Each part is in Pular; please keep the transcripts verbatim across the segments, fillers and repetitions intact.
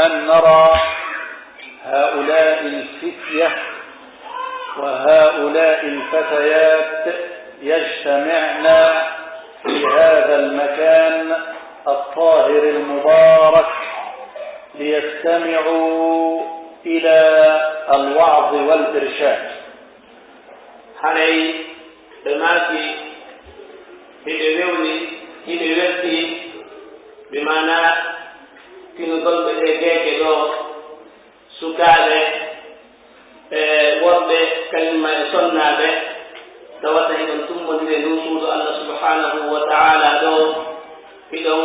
أن نرى هؤلاء الفتية وهؤلاء الفتيات يجتمعن في هذا المكان الطاهر المبارك ليستمعوا إلى الوعظ والإرشاد. Haray ɓe maaki, hiɓe wewni, hiɓe welti, bi maanaa tinugol ɓe ɗee geece ɗoo, sukaaɓe, e worɓe, kañum ma e sonnaaɓe, tawata hiɗon tummondiri e nduu suudu Allah subhanahu wa ta'ala ɗoo, hiɗon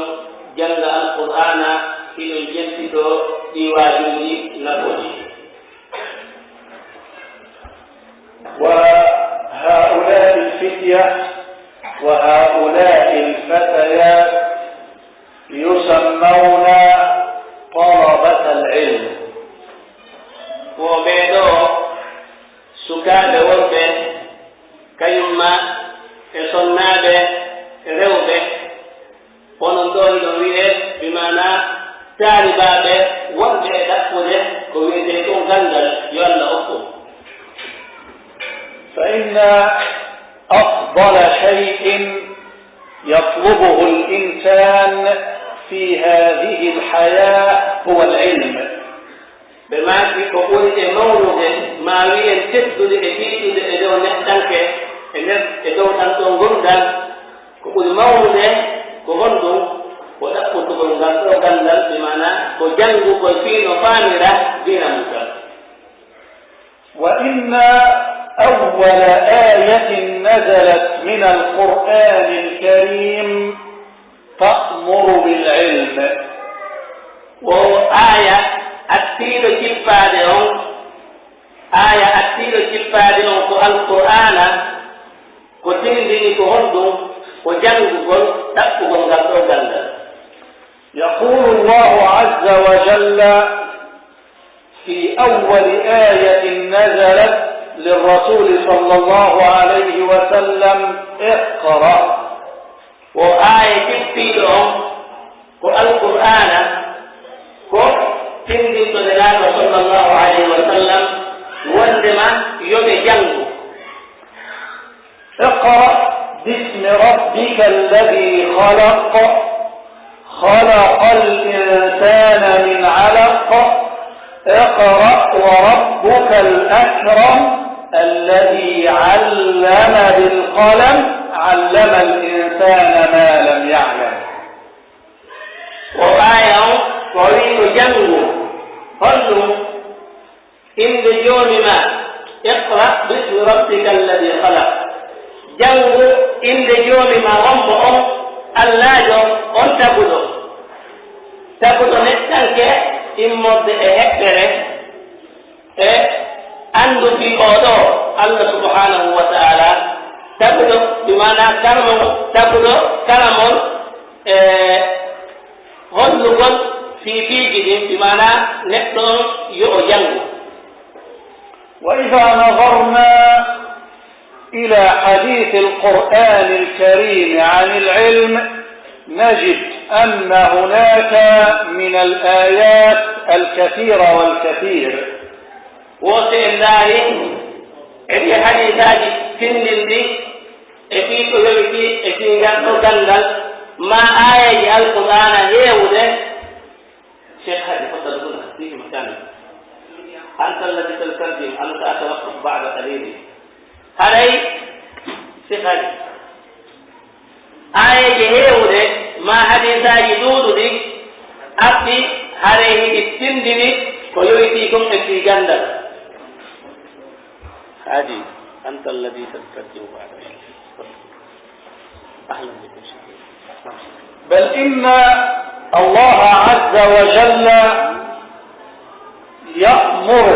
jannga Alqur'aana, hiɗon jentitoo ɗii waajuuji nafooji. وهؤلاء الفتية وهؤلاء الفتيات يسمون طلبة العلم. Ko ɓee ɗoo sukaaɓe worɓe, kañum ma e sonnaaɓe rewɓe, onon ɗoo hiɗon wi'ee, bi maanaa taalibaaɓe wonɓe e ɗaɓɓude ko wi'etee ɗum ganndal, yo Allah okku. فإن أفضل شيء يطلبه الإنسان في هذه الحياة هو العلم. Ɓe maaki ko ɓuri e mawnude, maa wi'en teddude e tiiɗude e dow neɗɗanke, e nder, e dow ɗan ɗoo ngurndan, ko ɓuri mawnude ko honɗum? Ko ɗaɓɓutugol ngal ɗoo ganndal, bi maanaa ko janngugol fii no faamira diina mum kan. وإن أول آية نزلت من القرآن الكريم تأمر بالعلم. Wo aaya attiiɗo jippaade on, aaya attiiɗo jippaade on ko Alqur'aana, ko tindini ko honɗum? Ko janngugol, ɗaɓɓugol ngal ɗoo ganndal. يقول الله عز وجل في أول آية نزلت للرسول صلى الله عليه وسلم: اقرأ. Wo aaya jippiiɗo on ko Alqur'aana, ko tindinɗo Nelaaɗo sallallahu alayhi wa sallam wondema yo ɓe janngu. اقرأ باسم ربك الذي خلق، خلق الإنسان من علق، اقرأ وربك الأكرم، الذي علم بالقلم، علم الإنسان ما لم يعلم. Wo aaya on ko wi'i ko janngu, honɗum? Innde Joomi maa, اقرأ باسم ربك الذي خلق. Janngu innde Joomi maa, on mo on Allaajo, on taguɗo. Taguɗo neɗɗanke immorde e heɓɓere, e anndu fii oo ɗoo Allah subhanahu wa ta'ala. Taguɗo, bi maanaa karamol, taguɗo karamol, e hollugol fii piiji ɗin, bi maanaa neɗɗo on yo o janngu. وإذا نظرنا إلى حديث القرآن الكريم عن العلم نجد أن هناك من الآيات الكثير والكثير. Wo si en ndaari e ɗii hadiisaaji tinndinɗi e fii ko yowitii e fii ngal ɗoo ganndal, maa aayeeje Alqur'aana heewuɗe. Cheikh Hadi, تفضل هنا، فيك مكان. أنت الذي تسترجم، أنا سأتوقف بعد قليل. Haray, Cheikh Hadi, aayeeje heewuɗe, maa hadiisaaji ɗuuɗuɗi, arti, haray hiɗi tinndini ko yowitii kon e fii ganndal. Hadi, أنت الذي تسترجم بعد قليل. أهلا بكم، شيخ. بل إن الله عز وجل يأمر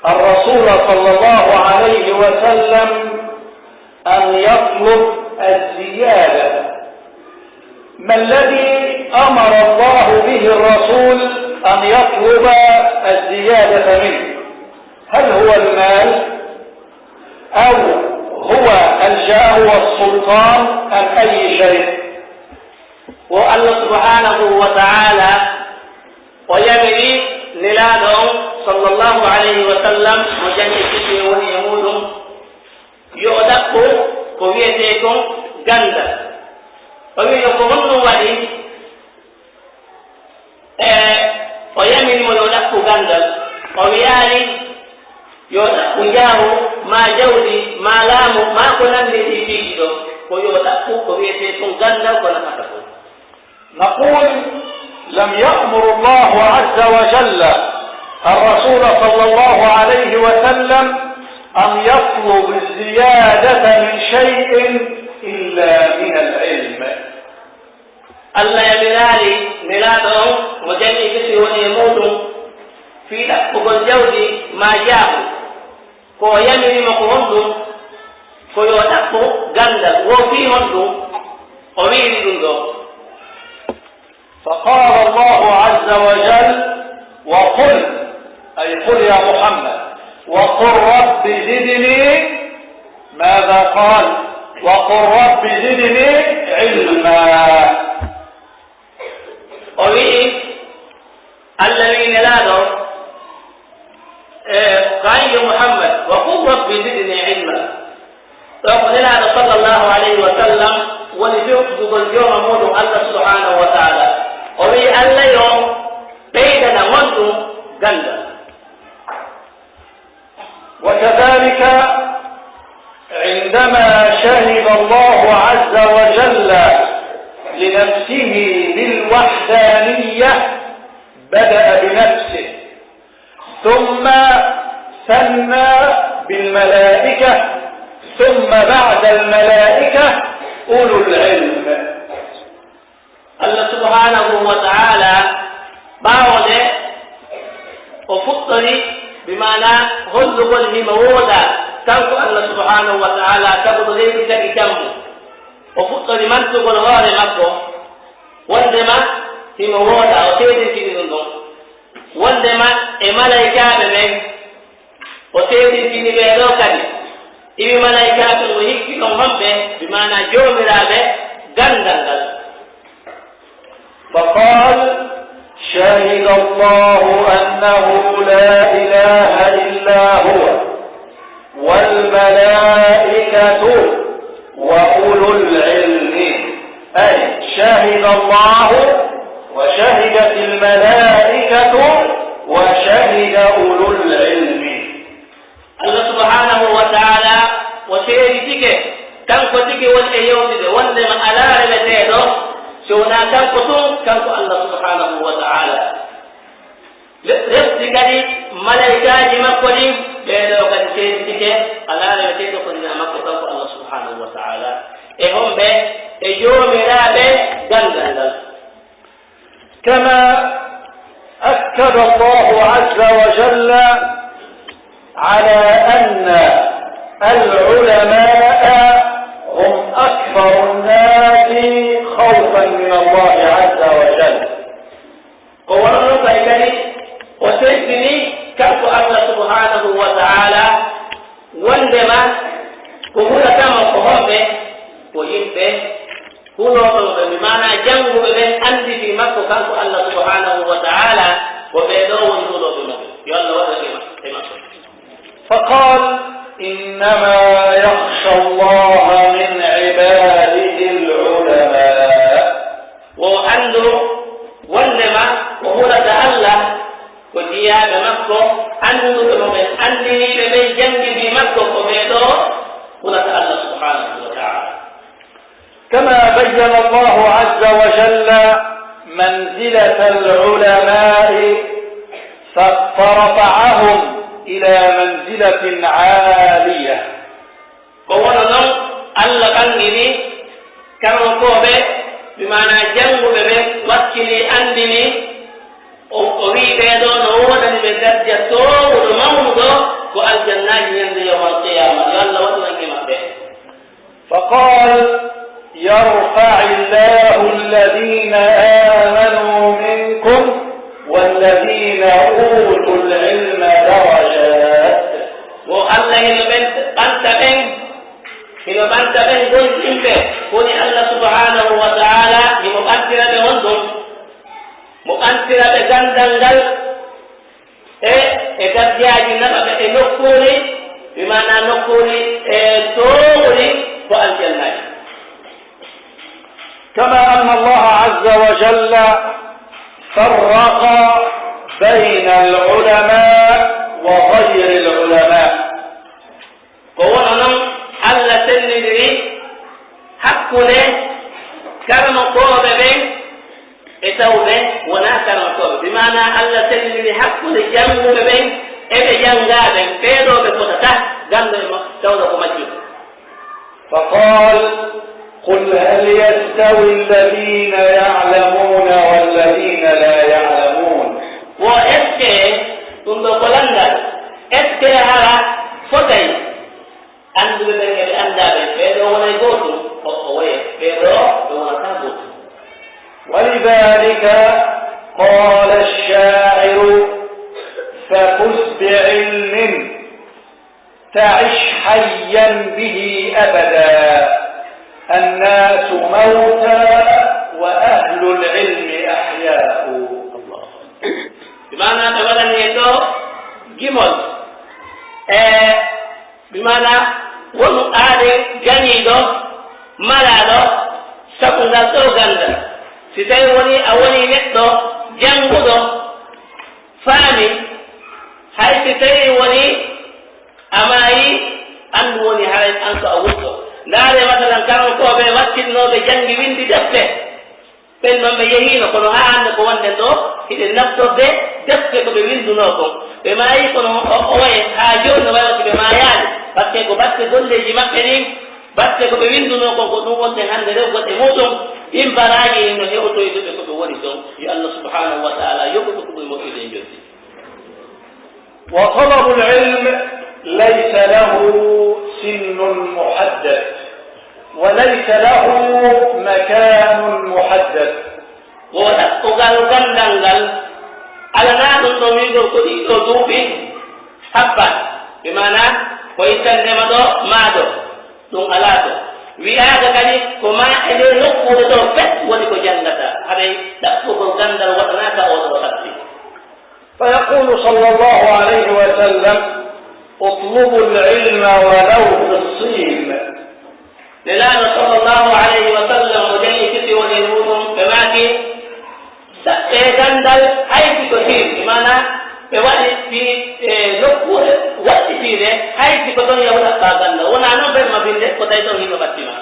الرسول صلى الله عليه وسلم أن يطلب الزيادة. ما الذي أمر الله به الرسول أن يطلب الزيادة منه؟ هل هو المال؟ أو هو الجاه والسلطان أم أي شيء؟ Wo Allah subhanahu wa ta'ala O yamiri Nelaaɗo on, sallallahu alayhi wa sallam, mo jam e kisiyee woni e muuɗum, yo o ɗaɓɓu ko wi'etee kon ganndal. O wi'i ɗon ko honɗum waɗi? E o yamiri mo yo o ɗaɓɓu ganndal. O wi'aali yo o ɗaɓɓu njaaru, maa jawdi, maa laamu, maa ko nanndi ɗii piiji ɗoo. Ko yo o ɗaɓɓu ko wi'etee kon ganndal ko nafata kon. نقول: لم يأمر الله عز وجل الرسول صلى الله عليه وسلم أن يطلب الزيادة من شيء إلا من العلم. Alla yamiraali Nelaaɗo on, mo jam e kisiyee woni e muuɗum, fii ɗaɓɓugol jawdi maa njaaru. Ko o yamiri mo ko honɗum? Ko yo o ɗaɓɓu ganndal. Wo fii honɗum o wi'iri ɗum ɗoo? فقال الله عز وجل: وقل، أي قل يا محمد، وقل رب زدني، ماذا قال؟ وقل رب زدني علما. O wi'i, Alla wi'i Nelaaɗo, e, ko an yo Muhammad, وقل رب زدني علما. Ɗoo ko Nelaaɗo sallallahu alayhi wa sallam woni fewtudugol Jooma muuɗum Alla subhanahu wa ta'ala. O wi'i Alla yo ɓeydana honɗum ganndal. وكذلك عندما شهد الله عز وجل لنفسه بالوحدانية بدأ بنفسه، ثم ثنى بالملائكة، ثم بعد الملائكة أولو العلم. Alla subhanahu wa ta'ala, ɓaawo nde o fuɗɗori, bi maana hollugol himo woodaa, kanko Alla subhanahu wa ta'ala, taguɗo leydi tagi kammu. O fuɗɗori mantugol hoore makko, wondema himo woodaa, o seedintini ɗum ɗon. Wondema e malaykaaɓe ɓen, o seedintini ɓee ɗoo kadi. Iwi malaykaaɓe ɓen o hikki ɗon honɓe, bi maana joomiraaɓe ganndal ngal. فقال: شهد الله أنه لا إله إلا هو والملائكة وأولو العلم، أي شهد الله وشهدت الملائكة وشهد أولو العلم. Alla subhanahu wa ta'ala o seeditike, kanko tigi woni e yewtude, wondema alaa reweteeɗo si wonaa kanko tun, kanko Alla subhanahu wa ta'ala. Le-, refti kadi malaykaaji makko ɗin, ɓee ɗoo kadi seeditike, alaa reweteeɗo ko hinaa makko, kanko Alla subhanahu wa ta'ala. E homɓe? E joomiraaɓe ganndal ngal. كما أكد الله عز وجل على أن العلماء هم أكثر الناس خوفا من الله عز وجل. Ko wano non kay kadi o teddini kanko Alla subhanahu wa ta'ala, wondema ko hulata mo ko homɓe? Ko yimɓe hulooɓe mo ɓen, bi maanaa jannguɓe ɓen anndi fii makko kanko Alla subhanahu wa ta'ala, ko ɓee ɗoo woni hulooɓe mo ɓen. Yo Alla waɗu en e ma-, e maɓɓe. فقال: إنما يخشى الله من عباده العلماء. Wo anndu wondema ko hulata Alla ko jiyaaɓe makko, annduɓe mo ɓen, anndiniiɓe ɓen, janngi fii makko, ko ɓee ɗoo hulata Alla subhanahu wa ta'ala. كما بين الله عز وجل منزلة العلماء فرفعهم إلى منزلة عالية. Ko wano non Alla ɓanngini karamokooɓe, bi maanaa jannguɓe ɓen, wakkilii, anndinii, o, o wi'i ɓee ɗoo no woodani ɓe darja toowuɗo mawnuɗo ko aljannaaji ñande yawmal qiyaama. Yo Alla waɗu en e maɓɓe. فقال: يرفع الله الذين آمنوا منكم والذين أوتوا العلم درجات. Wo Alla hino ɓen-, ɓanta ɓen, hino ɓanta ɓen gomɗinɓe, woni Alla subhanahu wa ta'ala himo ɓantira ɓe honɗun? Mo ɓantira ɓe ganndal ngal e, e darjaaji naɓa ɓe e nokkuuli, bi maanaa nokkuuli e toowuɗi ko aljannaaji. كما أن الله عز وجل فرق بين العلماء وغير العلماء. Ko wano non Alla sennindiri hakkunde karamokooɓe ɓen e tawɓe wonaa karamokooɓe. Bi maanaa Alla sennindiri hakkunde jannguɓe ɓen e ɓe janngaa ɓen, ɓee ɗoo ɓe fotata ganndo e mo-, tawɗo ko majjuɓe. فقال: قل هل يستوي الذين يعلمون والذين لا يعلمون؟ Wo est-ce que ɗum ɗoo ko lanndal? Est-ce que hara fotay annduɓe ɓen e ɓe anndaa ɓen? Ɓee ɗoo wonay gootum? O, o woye. Ɓee ɗoo ɓe wonataa gootum. ولذلك قال الشاعر: ففز بعلم تعش حيا به أبدا، الناس موتى وأهل العلم أحياء. Bi maanaa ɓe waɗani en ɗoo gimol e, bi maanaa wonu aade gañiiɗo, malaaɗo, sabu ngal ɗoo ganndal. Si tawii wonii a wonii neɗɗo jannguɗo, faami, hay si tawii wonii a maayii, anndu woni haray an ko a wutto. Ndaaree, masalan, karankooɓe waɗtinnooɓe janngi winndi defte. Ɓen non ɓe yehiino, kono haa hannde ko wonɗen ɗoo, hiɗen naftorde defte ko ɓe winndunoo kon. Ɓe maayii, kono o, o waye haa jooni no wayi si ɓe maayaali. Batte ko batte golleeji maɓɓe ɗin, batte ko ɓe winndunoo kon, ko ɗum wonɗen hannde rewgol e muuɗum. Ɗin baraaji ɗin no hewtoytuɓe ko ɓe woni ton. Yo Allah subhanahu wa ta'ala yoɓu ko ɗum e moƴƴude e njoɓdi. وطلب العلم ليس له سن محدد، وليس له مكان محدد. Wo ɗaɓɓugal ganndal ngal, alanaa ɗum ɗoo wi'ugol ko ɗii ɗoo duuɓi habban, bi maanaa ko ittannde ma ɗoo maa ɗoo, ɗum alaa ton. Wi'aaka kadi ko maa e ndee nokkuure ɗoo pet woni ko janngataa, haray ɗaɓɓugol ganndal waɗanaaka oo ɗoo satti. فيقول صلى الله عليه وسلم: اطلبوا العلم ولو في الصين. Nelaaɗo sallallahu alayhi wa sallam o jaŋi kisi woni e muuɗum, ɓe maaki, saɓɓee ganndal hay si ko Siin, bi maanaa ɓe waɗi fii, e, nokkuure waɗɗitiinde, hay si ko ton yahu ɗaɓɓaa ganndal. Wonaa non ɓen mabinde, ko tawi ton hino ɓatti ma.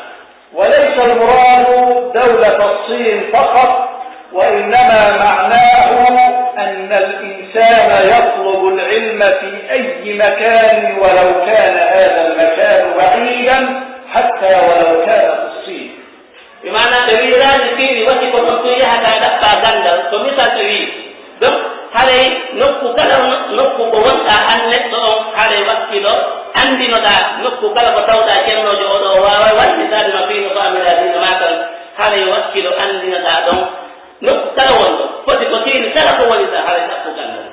وليس المراد دولة الصين فقط، وإنما معناه أن الإنسان يطلب العلم في أي مكان ولو كان هذا المكان بعيدا حتى ولو كان في الصين. Bi maanaa ɓe wi'iraali fiiri wasi ko ɗon tun yahataa ɗaɓɓaa ganndal, ko misal ɓe wi'i. Donc, haray nokku kala, nokku ko wonɗaa an neɗɗo on, haray wakkilo anndinoɗaa nokku kala ko tawɗaa cennoojo oo ɗoo waaway wallitaade ma fii no faamiraa diina maa kan, haray wakkilo anndinoɗaa ɗon nokku kala wonɗo, foti ko Siin kala ko woniɗaa, haray ɗaɓɓu ganndal.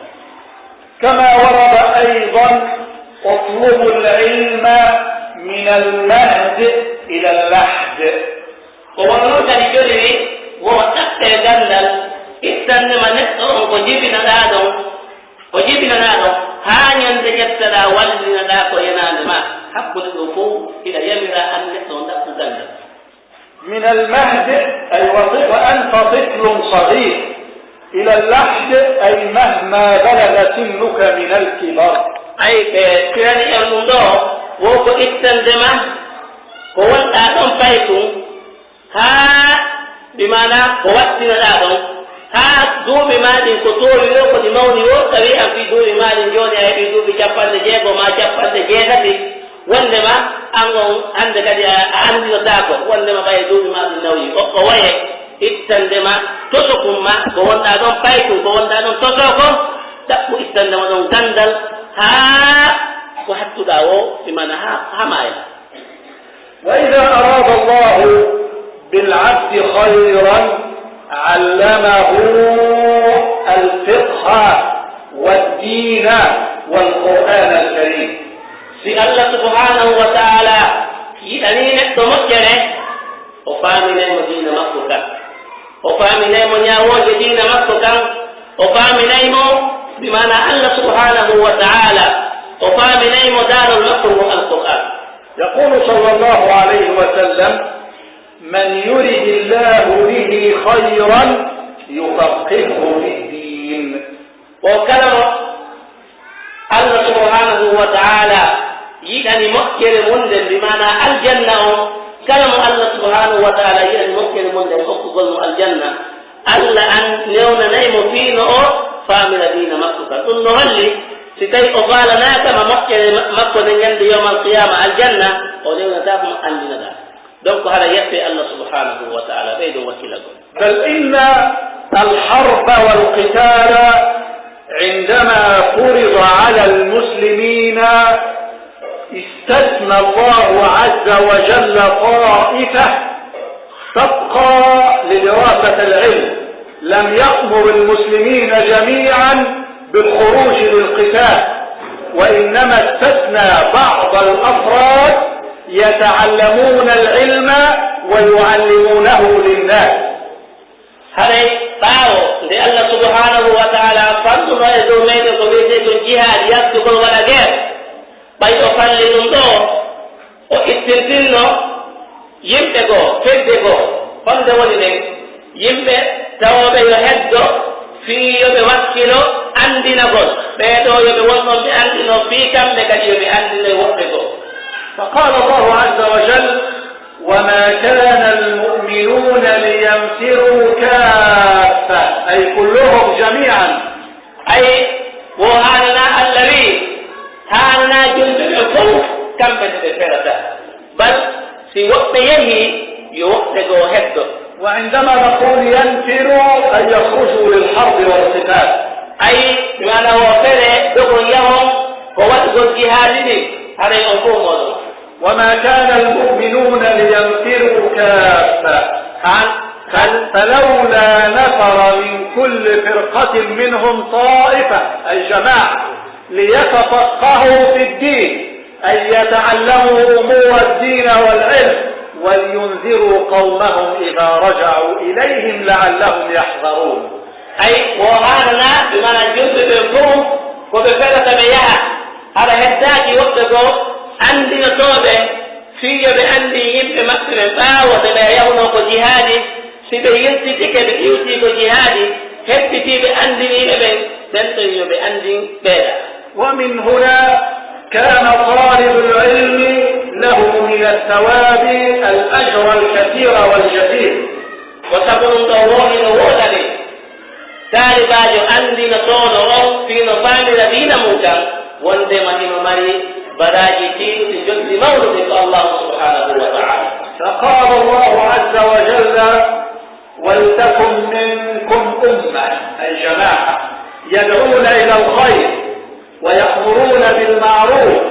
كما ورد أيضا: اطلبوا العلم من المهد إلى اللحد. Ko wano non kadi joliri, wo ɗaɓɓee ganndal, ittannde ma neɗɗo on ko jibinaɗaa ɗon, ko jibinaɗaa ɗon, haa ñande ƴettaɗaa wallinaɗaa ko yenaande maa, hakkunde ɗoo fow hiɗa yamiraa an neɗɗo on ɗaɓɓu ganndal. من المهد، أي وطف-، وأنت طفل صغير، إلى اللحد، أي مهما بلغ سنك من الكبر. Ay, ɓe firani en ɗum ɗoo, wo ko ittannde ma, ko wonɗaa ɗon paykun, haa, bi maanaa ko wattinaɗaa ɗon, haa duuɓi maa ɗin ko toowi woo, ko ɗi mawni woo, tawi an fii duuɓi maa ɗin jooni a heɓii duuɓi cappanɗe jeego maa cappanɗe jeetati, wonndema an on hannde kadi a, a anndinotaako, wonndema ɓay duuɓi maa ɗin nawyi. O, o waye ittannde ma, tosokun ma, ko wonɗaa ɗon paykun, ko wonɗaa ɗon tosoo kon, ɗaɓɓu ittannde ma ɗon ganndal, haa ko hattuɗaa woo, bi maanaa haa, haa maaya. وإذا أراد الله بالعبد خيرا علمه الفقه والدين والقرآن الكريم. Si Allah subhanahu wa ta'ala yiɗanii neɗɗo moƴƴere, o faaminay mo diina makko kan. O faaminay mo ñaawooje diina makko kan, o faaminay mo, bi maanaa Allah subhaanahu wa ta'ala, o faaminay mo daarol makko ngon Alqur'aan. يقول صلى الله عليه وسلم: من يرد الله به خيرا يفقهه في الدين. Ko kala mo Allah subhaanahu wa ta'ala yiɗani moƴƴere mun nden, bi maanaa aljanna on, kala mo Allah subhaanahu wa ta'ala yiɗani moƴƴere mun nden, okkugol mo aljanna, Allah an newnanay mo fii no o faamira diina makko kan. Ɗun no holli, si tawi o faalanaaka ma moƴƴere ma-, makko nden ñande yawmal qiyaama aljanna, o newnataako mo, anndinaɗaa. Donc, hara yettee Allah subhaanahu wa ta'ala, ɓeydo wakkilagol. بل إن الحرب والقتال عندما فرض على المسلمين استثنى الله عز وجل طائفة تبقى لدراسة العلم، لم يأمر المسلمين جميعا بالخروج للقتال، وإنما استثنى بعض الأفراد يتعلمون العلم ويعلمونه للناس. Haray ɓaawo nde Allah subhaanahu wa ta'ala farduno e dow meɗen ko wi'etee kon jihaadi, yaltugol waɗa geer, ɓay o falli ɗun ɗoo, o ittintinno yimɓe goo, fedde goo. Honde woni nden? Yimɓe tawooɓe yo heddo fii yo ɓe wakkilo anndinagol. Ɓee ɗoo yo ɓe won ɗon ɓe anndinoo fii kamɓe kadi yo ɓe anndinoy woɓɓe goo. فقال الله عز وجل: وما كان المؤمنون لينفروا كافة، أي كلهم جميعا. Ay, wo haananaa Allah wi'i, haananaa julɓe ɓen fow kamɓe ne ɓe ferata. Bal, si woɓɓe yehii, yo woɓɓe goo heddo. وعندما نقول ينفروا، أي يخرجوا للحرب والقتال. Ay, mi maana wo fere, dogon yahon, ko waɗugol jihaadi ɗin, haray on fow mooɗon. وما كان المؤمنون لينفروا كافة. Kaan, kaan. فلولا نفر من كل فرقة منهم طائفة، أي جماعة، ليتفقهوا في الدين، أي يتعلموا أمور الدين والعلم، ولينذروا قومهم إذا رجعوا إليهم لعلهم يحذرون. Ay, wo haananaa, ɓe maanaa julɓe ɓen fow, ko ɓe felata ɓe yaha, hara heddaaki woɓɓe goo anndinotooɓe, fii yo ɓe anndin yimɓe maɓɓe ɓen ɓaawo nde ɓe yahunoo ko jihaadi, si ɓe yiltitike ɓe iwtii ko jihaadi, hebbitiiɓe anndiniiɓe ɓen, ɓen ɗon yo ɓe anndin ɓeya. ومن هنا كان طالب العلم له من الثواب الأجر الكثير والجزيل. Ko sabu ɗun ɗoo woo hino woodani taalibaajo anndinotooɗo on fii no faamira diina mun kan, wonndema himo mari baraaji tiiɗuɗi, njoɓdi mawnuɗi ko Allaahu subhaanahu wa ta'aala. فقال الله عز وجل: ولتكن منكم أمة، أي جماعة، يدعون إلى الخير ويأمرون بالمعروف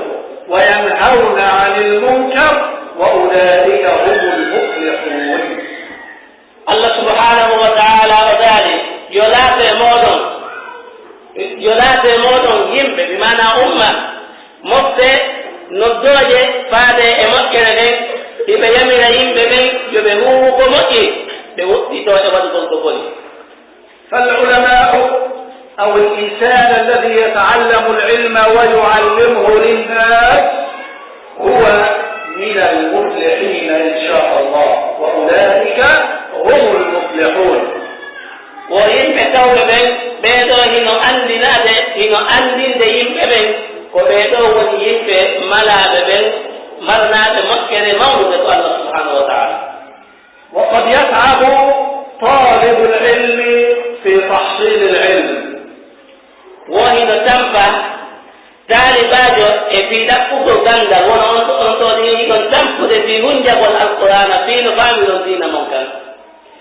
وينهون عن المنكر وأولئك هم المفلحون. Allah subhaanahu wa ta'aala o daali, yo laate mooɗon, yo laate mooɗon yimɓe, bi maanaa umma, mofte noddooje faade e moƴƴere nden, hiɓe yamira yimɓe ɓen yo ɓe huuwu ko moƴƴi, ɓe woɗɗitoo e waɗugol ko boni. فالعلماء أو الإنسان الذي يتعلم العلم ويعلمه للناس هو من المفلحين إن شاء الله، وأولئك هم المفلحون. Wo yimɓe tawɓe ɓen, ɓee ɗoo hino anndinaade, hino anndinde yimɓe ɓen, ko ɓee ɗoo woni yimɓe malaaɓe ɓen, marnaaɓe moƴƴere mawnde ko Allah subhaanahu wa ta'aala. وقد يتعب طالب العلم في تحصيل العلم. Wo hino tampa taalibaajo e fii ɗaɓɓugol ganndal, wano on, on ɗoo ni hiɗon tampude fii hunjagol Alqur'aana, fii no faamiron diina mon kan.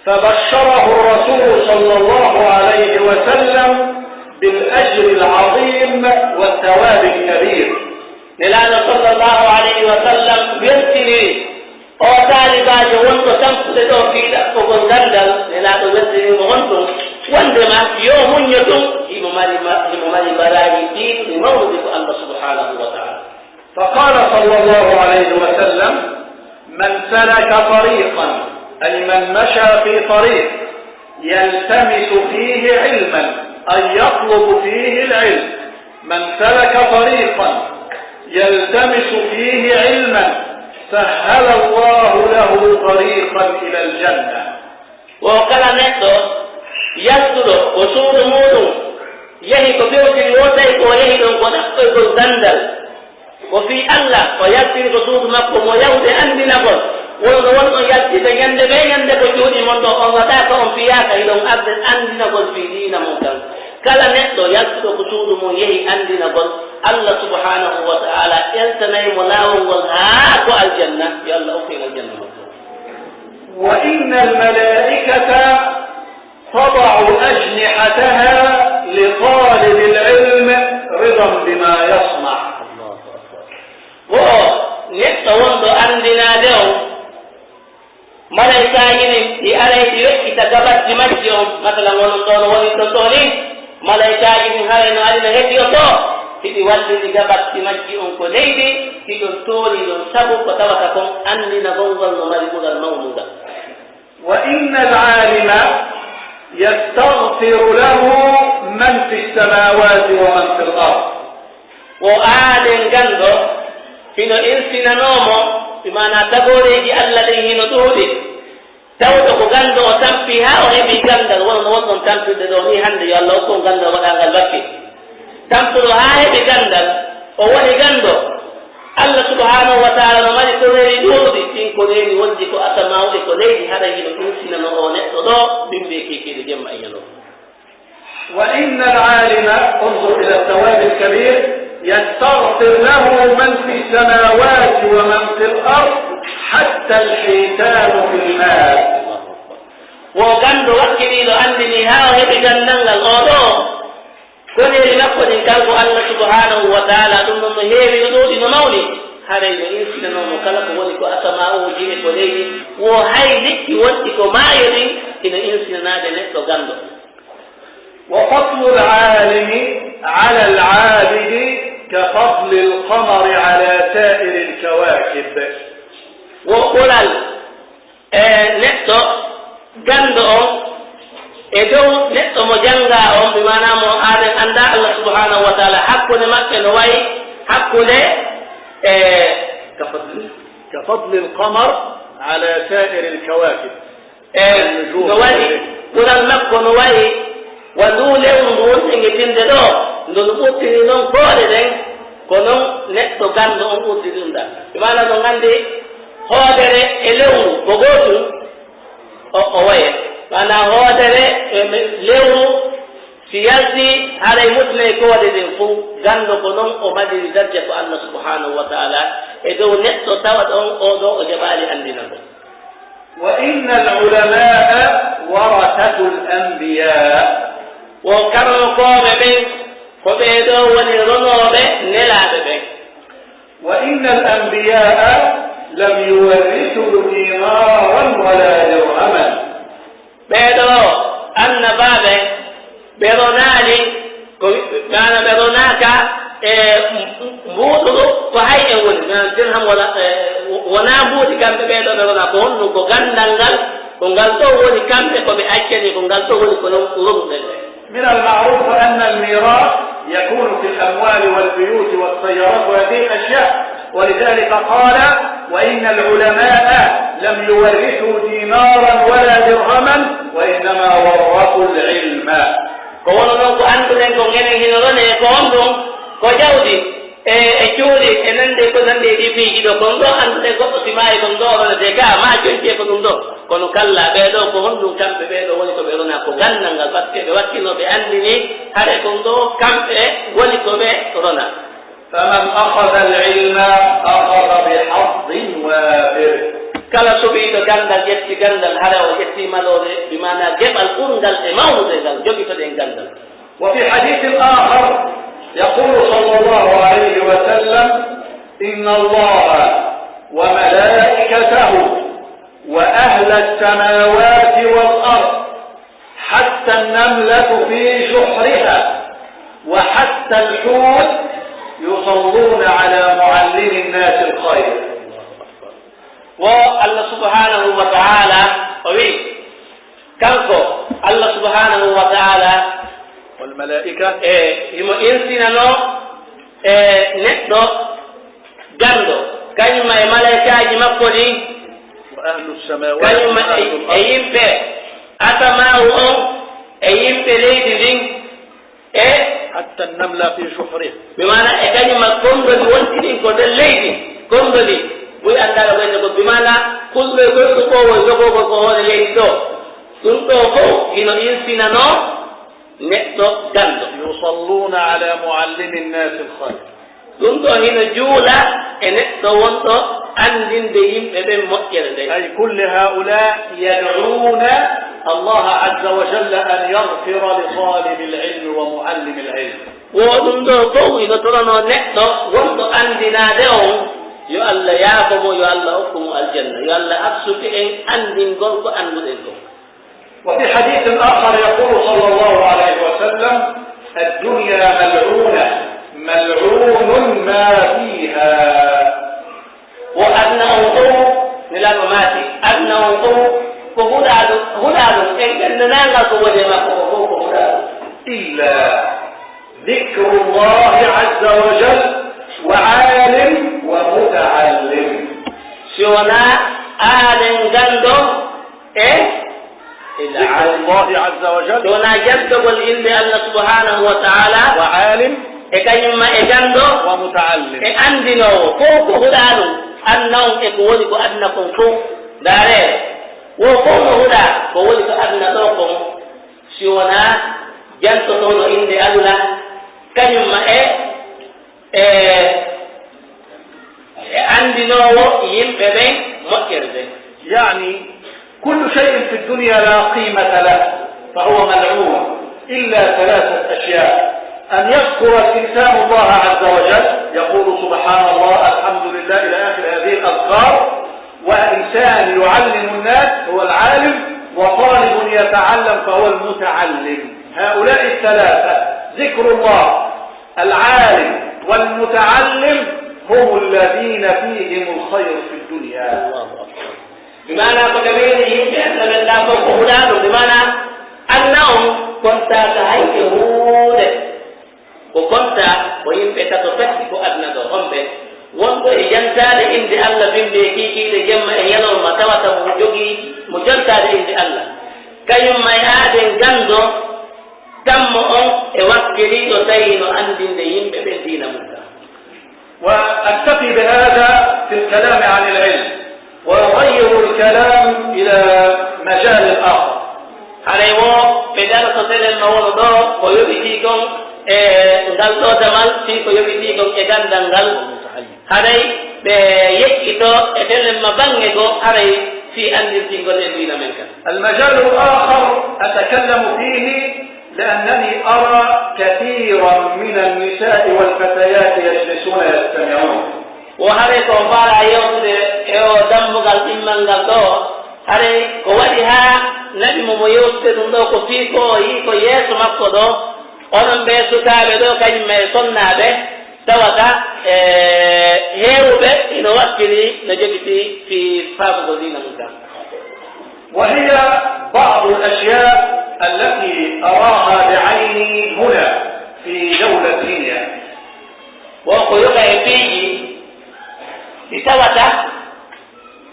فبشره الرسول صلى الله عليه وسلم بالأجر العظيم والثواب الكبير. Nelaaɗo sallallahu alayhi wa sallam weltiniri oo taalibaajo wonɗo tampude ɗoo fii ɗaɓɓugol ganndal, Nelaaɗo weltiniri mo honɗun? Wonndema yo muñño tun, himo mari ma-, himo mari baraaji tiiɗuɗi mawnuɗi ko Allah subhaanahu wa ta'aala. فقال صلى الله عليه وسلم: من سلك طريقا، أي من مشى في طريق، يلتمس فيه علما، أي يطلب فيه العلم. من سلك طريقا يلتمس فيه علما سهل الله له طريقا إلى الجنة. Wo kala neɗɗo yaltuɗo ko suudu muuɗum, yehi ko fewtiri wo tawi ko o yehi ɗon ko ɗaɓɓoygol ganndal, ko fii Alla, o yaltiri ko suudu makko mo yahude anndinagol, wonno won ɗon yaltirde ñannde bee ñannde ko cuuɗi mon ɗon, on waɗaaka, on fiyaaka, hiɗon arde anndinagol fii diina mon kan. Kala neɗɗo yaltuɗo ko suudu mum yehi anndinagol, Alla subhaanahu wa ta'aala eltanay mo laawol ngol haa ko aljanna, yo Alla okku en aljanna makko. وإن الملائكة تضع أجنحتها لطالب العلم رضا بما يصنع. Wo neɗɗo wonɗo anndinaade on, malaykaaji ɗin ɗi aray ɗi weƴƴita gabatti majji on, masalan, onon ɗoo no woni ɗon ɗoo ni, malaykaaji ɗin haray no ari no heɗi on ɗoo, hiɗi wallini gabatti majji on ko leydi, hiɗon toori ɗon sabu ko tawata kon anndinagol ngol no mari ɓural mawnugal. وإن العالم يستغفر له من في السماوات ومن في الأرض. Wo aaden ganndo hino insinanoo mo, bi maanaa tagooreeji Alla ɗin hino ɗuuɗi. Tawɗo ko ganndo o tampi haa o heɓi ganndal, wano no wonɗon tampirde ɗoo nii hannde, yo Alla okku on ganndal waɗaangal batte. Tampuɗo haa heɓi ganndal, o woni ganndo. Alla subhaanahu wa ta'aala no mari koneeli ɗuuɗi, ɗin koneeli wondi ko asamaawu e ko leydi, haray hino insinanoo oo neɗɗo ɗoo, bimbi e kiikiiɗe jemma e ñalawma. وإن العالم، انظر إلى الثواب الكبير، يستغفر له من في السماوات ومن في الأرض حتى الحيتان في الماء. Wo ganndo wakkiliiɗo anndini haa o heɓi ganndal ngal, oo ɗoo koneeli makko ɗin, kanko Alla subhaanahu wa ta'aala, ɗum ɗon no heewi, no ɗuuɗi, no mawni. Haray no insinanoo mo kala ko woni ko asamaa'uuji e ko leydi, wo hay liɗɗi wonɗi ko maayo ɗin, hino insinanaade neɗɗo ganndo. وفضل العالم على العابد كفضل القمر على سائر الكواكب. Wo ɓural e neɗɗo ganndo on e dow neɗɗo mo janngaa on, bi maanaa mo aaden anndaa Alla subhaanahu wa ta'aala, hakkunde maɓɓe no wayi hakkunde e كفضل، كفضل القمر على سائر الكواكب. E, no wayi, ɓural makko no wayi wa nduu lewru ndu wonɗen e tinde ɗoo, ndu ndu ɓurtini non koode ɗen, ko non neɗɗo ganndo on ɓurtini ɗum ɗan. Bi maanaa ɗon anndi hoodere e lewru ko gootum, o, o waye. Maanaa hoodere e me-, lewru si yalti, haray mutinay koode ɗen fow, ganndo ko non o mariri darja ko Alla subhaanahu wa ta'aala e dow neɗɗo tawa ɗon oo ɗoo o jaɓaali anndinagol. وإن العلماء ورثة الأنبياء. Wo karamokooɓe ɓen, ko ɓee ɗoo woni ronooɓe nelaaɓe ɓen. وإن الأنبياء لم يورثوا دينارا ولا درهما. Ɓee ɗoo annabaaɓe, ɓe ronaali, ko, maana ɓe ronaaka e mbuuɗu ko hay en woni, maana dirham wala, e, wonaa mbuuɗi kamɓe ɓee ɗoo ɓe ronaa, ko honɗum? Ko ganndal ngal, ko ngal ɗoo woni kamɓe ko ɓe accani, ko ngal ɗoo woni ko non ronuɗen ɓe. من المعروف أن الميراث يكون في الأموال والبيوت والسيارات وهذه الأشياء، ولذلك قال: وإن العلماء لم يورثوا دينارا ولا درهما وإنما ورثوا العلم. Ko wano non ko annduɗen kon enen hino ronee, ko honɗum? Ko jawdi e, e cuuɗi e nande ko nande e ɗii piiji ɗoo. Ko ɗum ɗoo annduɗen goɗɗo si maayi ko ɗum ɗoo ronetee ka, maa coñcee ko ɗum ɗoo. Kono kallaa, ɓee ɗoo ko honɗum kamɓe ɓee ɗoo woni ko ɓe ronaa? Ko ganndal ngal, parce que ɓe wakkilno ɓe anndini hare ko ɗum ɗoo kamɓe woni ko ɓe ronaa. فمن أخذ العلم أخذ بحظ وافر. Kala suɓiiɗo ganndal, ƴetti ganndal, hara o ƴetti maloore, bi maanaa geɓal ɓurngal e mawnude ngal, jogitoɗen ganndal. وفي حديث آخر يقول صلى الله عليه وسلم: إن الله وملائكته وأهل السماوات والأرض حتى النملة في جحرها وحتى الحوت يصلون على معلم الناس الخير. Wo Allah subhanahu wa ta'ala o wi'i, kanko Allah subhanahu wa ta'ala والملائكة. E himo insinanoo e neɗɗo ganndo, kañum ma e malaykaaji makko ɗin, وأهل السماوات kañum ma e, وأهل e الأرض. Yimɓe asamaawu on, e yimɓe leydi ndin, e حتى النملة في جحرها. Bi maana e kañum ma konngoli wonɗi ɗin ko nder leydi, konngoli, buy anndaano ko ende ko, bi maana kulɗo e goyɗo ɓoowo e jogoogol ko hoore leydi ɗoo. Ɗum ɗoo fow hino insinanoo neɗɗo ganndo. يصلون على معلم الناس الخير. Ɗum ɗoo hino juula e neɗɗo wonɗo anndinde yimɓe ɓen moƴƴere nden. أي كل هؤلاء يدعون الله عز وجل أن يغفر لطالب العلم ومعلم العلم. Wo ɗum ɗoo fow hino toranoo neɗɗo wonɗo anndinaade on, yo Allah yaafo mo, yo Allah hokku mo aljanna, yo Allah arsuki en anndingol ko annduɗen kon. وفي حديث آخر يقول صلى الله عليه وسلم: الدنيا ملعونة، ملعون ما فيها. Wo aduna on fow, Nelaaɗo maaki, aduna on fow ko huɗaaɗo, huɗaaɗo, en ganndanaa ngal ko woni e makko ko fow ko huɗaaɗo. إلا ذكر الله عز وجل وعالم ومتعلم. Si wonaa aalen ganndo e, e ذكر الله عز وجل. Si wonaa jantogol innde Allah subhanahu wa ta'ala. وعالم. E kañum ma e ganndo. ومتعلم. E anndinoowo. Fow ko huɗaa ɗum. Anna on e ko woni ko aduna kon fow. Ndaaree, wo fow no huɗaa ko woni ko aduna ɗoo kon. Si wonaa jantotooɗo innde Allah, kañum ma e, e, e anndinoowo yimɓe ɓen moƴƴere nden. يعني كل شيء في الدنيا لا قيمة له فهو ملعون إلا ثلاثة أشياء: أن يذكر الإنسان الله عز وجل، يقول: سبحان الله، الحمد لله، إلى آخر هذه الأذكار، وإنسان يعلم الناس هو العالم، وطالب يتعلم فهو المتعلم. هؤلاء الثلاثة، ذكر الله، العالم، والمتعلم، هم الذين فيهم الخير في الدنيا. Bi maanaa ko ɓe wiyde yimɓe Alla ɓen ɗaa fow ko huɗaa ɗum. Bi maanaa aduna on kontaaka hay e huunde. Ko kontaa ko yimɓe tato tati ko aduna ɗoo. Homɓe? Wonɗo e jantaade innde Alla bimmbi e kiikiiɗe jemma e ñalorma, tawata mo jogii mo jantaade innde Alla. Kañum ma e aaden ganndo, kammo on e wakkiliiɗo tawi no anndinde yimɓe ɓen diina mun kan. وأكتفي بهذا في الكلام عن العلم، وأغير الكلام إلى مجال آخر. Haray wo ɓe daroto telen ma wono ɗoo ko yowitii kon e ngal ɗoo damal, fii ko yowitii kon e ganndal ngal. Haray ɓe yeƴƴitoo e telen ma baŋŋe goo, haray fii anndintingol en diina men kan. المجال الآخر أتكلم فيه لأنني أرى كثيرا من النساء والفتيات يجلسون يستمعون. Wo haray ko on faalaa yewtude e oo dambugal ɗimmal ngal ɗoo, haray ko waɗi haa naɓi mo mo yewtude ɗum ɗoo ko fii ko o yi'i ko yeeso makko ɗoo, onon ɓee sukaaɓe ɗoo, kañum e sonnaaɓe, tawata, e, heewuɓe ino wakkili no jogitii fii faamugol diina mun kan. وهي بعض الأشياء التي أراها بعيني هنا في دولة غينيا. Wo ko yoga e piiji ɗi tawata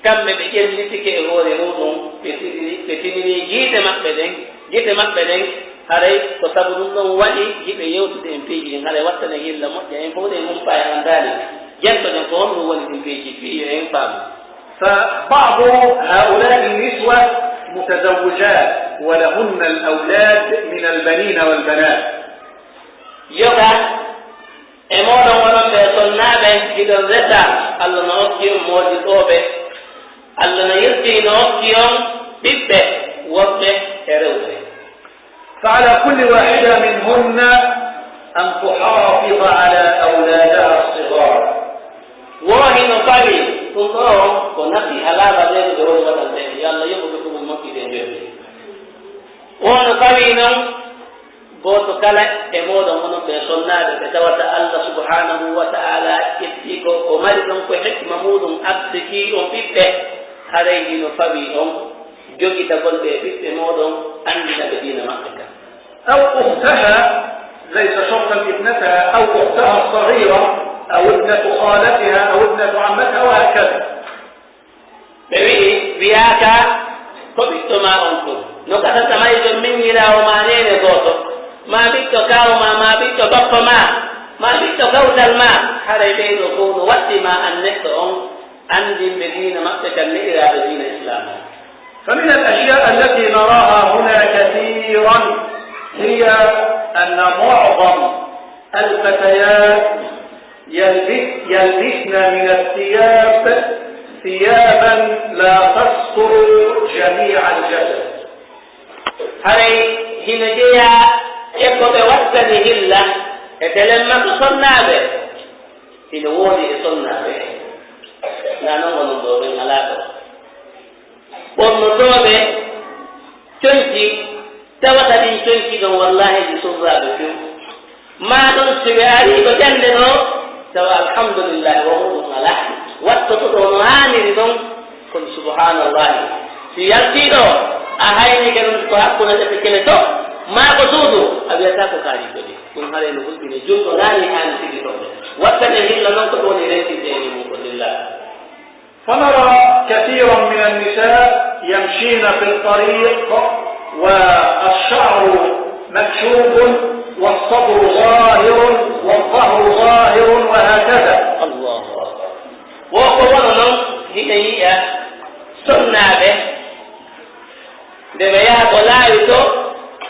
kamɓe ɓe ƴellitike e hoore muuɗum, ɓe tiniri, ɓe tiniri gite maɓɓe ɗen, gite maɓɓe ɗen, haray ko sabu ɗum ɗon waɗi hiɓe yewtude en piiji ɗin, haray wattane hilla moƴƴa, en fow ɗen humpaa en anndaali. Jantoɗen ko honɗum woni ɗin piiji, fii yo en faamu. فبعض هؤلاء النسوة متزوجات ولهن الأولاد من البنين والبنات. Yoga e mooɗon onon ɓee sonnaaɓe, hiɗon resa, Alla no okki on moodiɓɓe. Alla no yiltii no okki on ɓiɓɓe worɓe e rewɓe. فعلى كل واحدة منهن أن تحافظ على أولادها الصغار. Wo hino fawii, ɗum ɗoo ko nafi alaa ɓaleeɓe ɓe woni waɗande, yo Alla yoɓu ɓe ko ɗum moƴƴude e joyde. Wo no fawii non, gooto kala e mooɗon onon ɓee sonnaaɓe ɓe tawata Alla subhaanahu wa ta'aalaa ƴettii ko, o mari ɗon ko hikma muuɗum, arsikii on ɓiɓɓe, haray hino fawii on jogitagol ɓe ɓiɓɓe mooɗon, anndina ɓe diina maɓɓe kan. أو أختها، ليس شرطا ابنتها، أو أختها الصغيرة، أو ابنة خالتها، أو ابنة عمتها، وهكذا. Ɓe wi'i, wiyaaka ko ɓiɗɗo maa on tun. No gasata mayjo miññiraawo maa neene gooto, maa ɓiɗɗo kaaw maa, maa ɓiɗɗo bappa maa, maa ɓiɗɗo kawtal maa, haray ɓee ɗoo fow no waɗɗi maa an neɗɗo on, anndin ɓe diina maɓɓe kan, ne'iraaɓe diina Islaam on. فمن الأشياء التي نراها هنا كثيرا هي أن معظم الفتيات يلبس-، يلبسن من الثياب ثيابا لا تستر جميع الجسد. Haray hino jeyaa e ko ɓe wattani hilla e telemma ko sonnaaɓe. Hino woodi e sonnaaɓe, naa non onon ɗoo ɓen alaa ɗoo. Ɓornotooɓe conci, tawata ɗin conci ɗon, wallaahi, ɗi surraaɓe few. Maa ɗon, si ɓe arii ko jannde ɗoo, tawa, alhamdulillahi, wo muɗum alaa. Wattoto ɗoo no haaniri ɗon, kono, subhaanallahi, si yaltii ɗoo, a haynike ɗum ko hakkunde ɗefe kele to, maa ko suudu, a wiyataa ko kaari ko ɗi. Ɗum haray no hulɓini julɗo, naa ni haani tigi toɓɓe. Wattane hilla non ko ɗum woni rentinde e mum ko lillah. فنرى كثيرا من النساء يمشين في الطريق والشعر مكشوف والصدر ظاهر والظهر ظاهر وهكذا. Allahu akbar. Wo ko wano non hiɗen yi'a sonnaaɓe, nde ɓe yaha ko laawi to,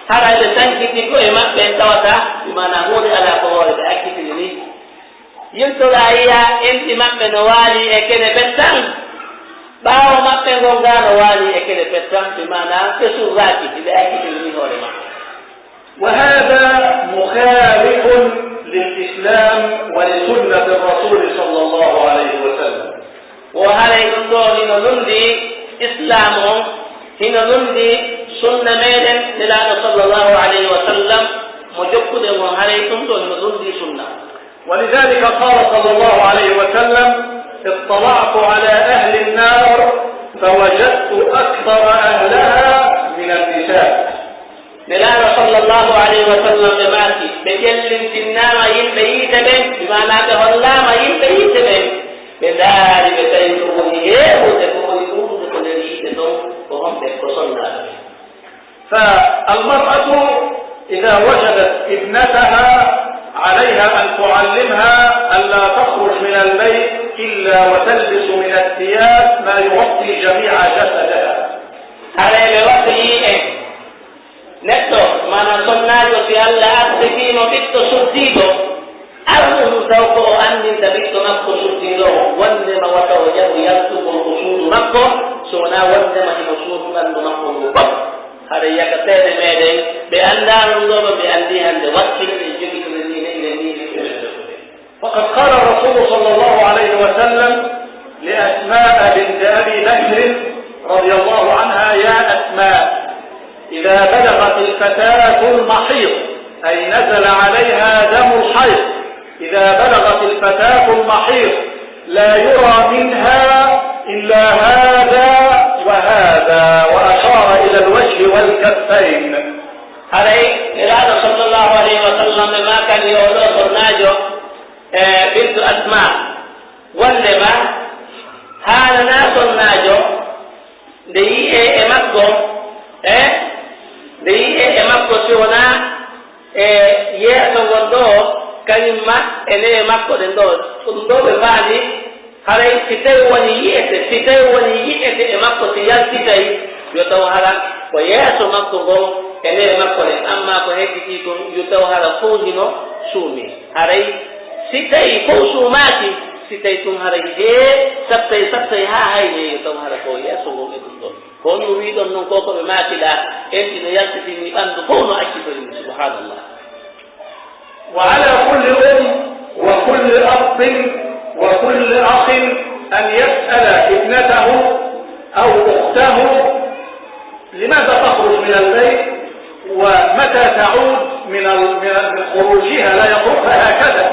hara ɓe sankiti ko'e maɓɓe, tawata, bi maanaa huunde alaa ko hoore, ɓe accitini ni. Yiltoraa yi'a enɗi maɓɓe no waali e kene pettan, ɓaawo maɓɓe ngon gaa no waali e kene pettan, bi maanaa ɓe surraaki, hiɓe accitini ni hoore maɓɓe. وهذا مخالف للإسلام ولسنة الرسول صلى الله عليه وسلم. Wo haray ɗum ɗoo hino lundi Islaam on, hino lundi sunna meɗen Nelaaɗo sallallahu alayhi wa sallam, mo jokkuɗen on, haray ɗum ɗoo hino lundi sunna. ولذلك قال صلى الله عليه وسلم: اطلعت على أهل النار فوجدت أكثر أهلها من النساء. Nelaaɗo sallallahu alayhi wa sallam ɓe maaki, ɓe ƴellintinnaama yimɓe yiite ɓen, bi maanaa ɓe hollaama yimɓe yiite ɓen, ɓe ndaari ɓe tawi ko woni heewude, ko woni ɗuuɗude ko nder yiite ton, ko honɓe? Ko sonnaaɓe ɓen. فالمرأة إذا وجدت ابنتها عليها أن تعلمها أن لا تخرج من البيت إلا وتلبس من الثياب ما يغطي جميع جسدها. Haray ɓe waɗi yi'e neɗɗo, maanaa sonnaajo, si Alla arsikii mo ɓiɗɗo suddiiɗo, arɗo ɗum taw ko o anndinta ɓiɗɗo makko suddiiɗo on, wonndema wata o jaɓu yaltugol ko suudu makko, so wonaa wonndema himo suudu ɓanndu makko ngun fof. Haray yaka seede meɗen, ɓe anndaa ɗum ɗoo, ɓe anndii hannde wakkile ɗen jogi ko ɓe nii, ɓe nii, ɓe nii. فقد قال الرسول صلى الله عليه وسلم لأسماء بنت أبي بكر رضي الله عنها: يا أسماء، إذا بلغت الفتاة المحيض، أي نزل عليها دم الحيض، إذا بلغت الفتاة المحيض لا يرى منها إلا هذا وهذا، وأشار إلى الوجه والكفين. Haray Nelaaɗo sallallahu alayhi wa sallam ɓe maakani yo o ɗoo sonnaajo, e, bintu Asma, wonndema haananaa sonnaajo nde yi'ee e makko, e, nde yi'ee e makko si wonaa e yeeso ngon ɗoo, kañum ma e newe makko ɗen ɗoo. Ɗum ɗoo ɓe faami, haray si tawi woni yi'ete, si tawi woni yi'ete e makko, si yaltitay, yo taw hara ko yeeso makko ngon e newe makko ɗen, ammaa ko hedditii kon, yo taw hara fow hino suumi. Haray si tawi fow suumaaki, si tawi tun haray hee sappay, sappay haa haynee, yo taw hara ko yeeso ngon e ɗum ɗon. Ko on no wi'ɗon non ko, ko ɓe maaki ɗaa, enɗi no yaltitini ɓanndu fow no accitori, subhaanallah. وعلى كل أم وكل أب وكل أخ أن يسأل ابنته أو أخته لماذا تخرج من البيت ومتى تعود من ال-، من ال-، من خروجها، لا يتركها هكذا.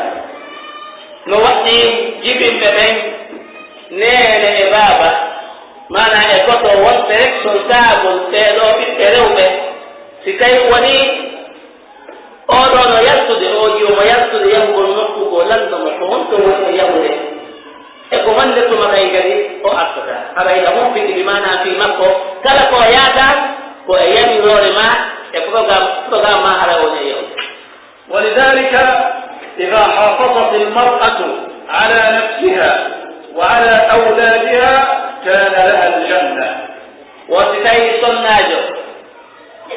No waɗɗii jibinɓe ɓen, neene e baaba, maanaa e Koto wonɓe soltaagol ɓee ɗoo ɓiɓɓe rewɓe, si tawi wonii oo ɗoo no yaltude, oo jiwo mo yaltude yahugol nokku goo, lanndo mo, ko honto woni o yahude? E ko honde tuma kay kadi o artata? Haray hino humpiti, bi maanaa fii makko, kala ko o yahataa, ko e yamiroore maa, e programme, programme maa, haray o woni e yahude. ولذلك إذا حافظت المرأة على نفسها وعلى أولادها كان لها الجنة. Wo si tawii sonnaajo,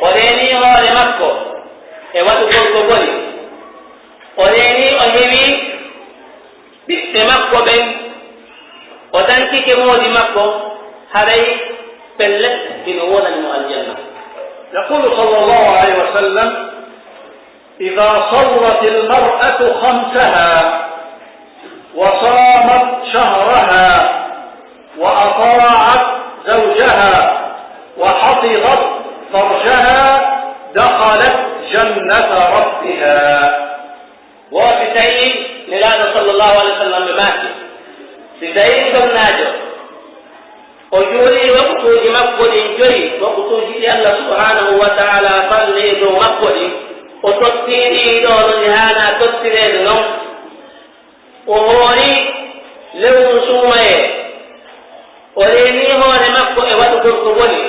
o reenii hoore makko e waɗugol ko boni, o reenii, o hewii ɓiɓɓe makko ɓen, o dankike moodi makko, haray pellet, hino wonani mo aljanna. يقول صلى الله عليه وسلم: إذا صلت المرأة خمسها وصامت شهرها وأطاعت زوجها وحفظت فرجها دخلت جنة ربها. Wo si tawii Nelaaɗo sallallahu alayhi wa sallam ɓe maaki, si tawii sonnaajo o juulii wakutuuji makko ɗin joyi, wakutuuji ɗi Allah subhanahu wa ta'ala farli e dow makko ɗin, o tottiri ɗi ɗoo no ɗi haanaa tottireede non, o hoori lewru suumayee, o reenii hoore makko e waɗugol ko boni,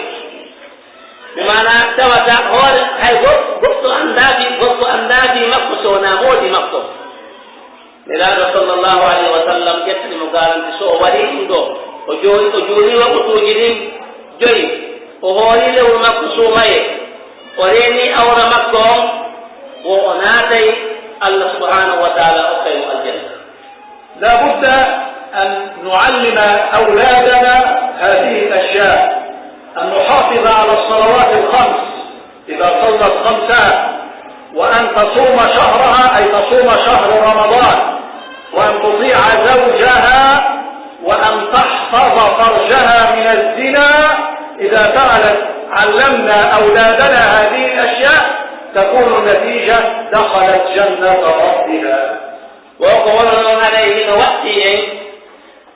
bi maanaa tawata hoore hay go-, goɗɗo anndaa fii, goɗɗo anndaa fii makko so wonaa moodi makko. Nelaaɗo sallallahu alayhi wa sallam ƴettani mo garanti, so o waɗii ɗum ɗoo, o jooni, o juulii wakutuuji ɗin joyi, o hoori lewru makko suumayee, o reenii awra makko on, wo o naatay, Allah subhanahu wa ta'ala okkay mo aljanna. لا بد أن نعلم أولادنا هذه الأشياء، أن نحافظ على الصلوات الخمس، إذا صلت خمسها، وأن تصوم شهرها، أي تصوم شهر رمضان، وأن تطيع زوجها، وأن تحفظ فرجها من الزنا. إذا فعلت، علمنا أولادنا هذه الأشياء، تكون النتيجة دخلت جنة ربها. Wo ko wonno non, haray hino waɗɗii en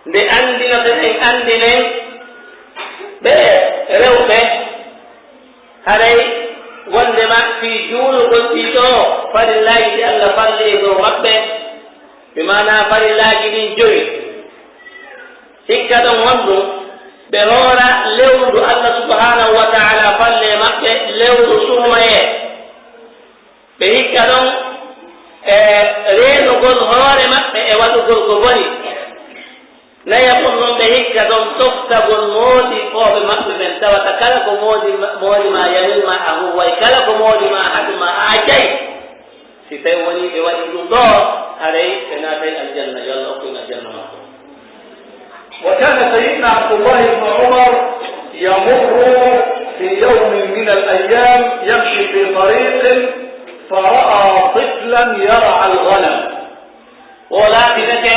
nde anndinoɗen, en anndinen ɓee rewɓe, haray wonndema fii juulugol ɗii ɗoo farillaaji ɗi Allah farli e dow maɓɓe, bi maanaa farillaaji ɗin jowi. Hikka ɗon honɗun? Ɓe hoora lewru ndu Allah subhanahu wa ta'ala farli e maɓɓe, lewru suumayee. Ɓe hikka ɗon e reenugol hoore maɓɓe e waɗugol ko boni. Nayabun ɗon, ɓe hikka ɗon ɗoftagol moodiɓɓe maɓɓe ɓen, tawata kala ko moodi ma, moodi maa yanii ma a huuway, kala ko moodi maa haɗi ma a accay. Si tawii wonii ɓe waɗii ɗum ɗoo, haray ɓe naatay aljanna, yo Allah okku en aljanna makko. وكان سيدنا عبد الله بن عمر يمر في يوم من الأيام يمشي في طريق فرأى طفلا يرعى الغنم. Wo laatinake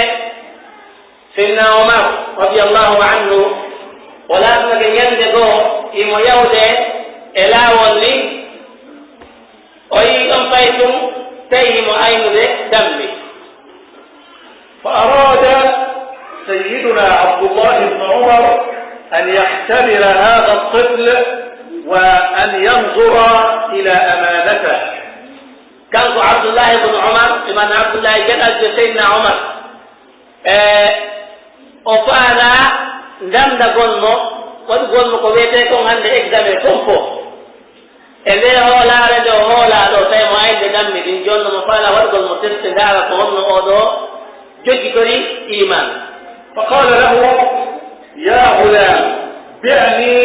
Seydina Omar radiyallahu anhu, wo laatinake ñande goo, himo yahude e laawol ni, o yi'i ɗon fay tun, tawi himo aynude dammi. فأراد سيدنا عبد الله بن عمر أن يختبر هذا الطفل وأن ينظر إلى أمانته. Kanko Abdullahi ibn Umar, iman Abdullahi geɗaljo Seydina Omar, e o faalaa ndamndagol mo, waɗugol mo ko wi'etee kon hannde examen, concours. E ndee hoolaare nde o hoolaa ɗoo, tawi mo aynude dammi ɗin, jooni no mo faalaa waɗugol mo test, ndaara ko honno oo ɗoo joggitori iimaan. فقال له: يا غلام، بعني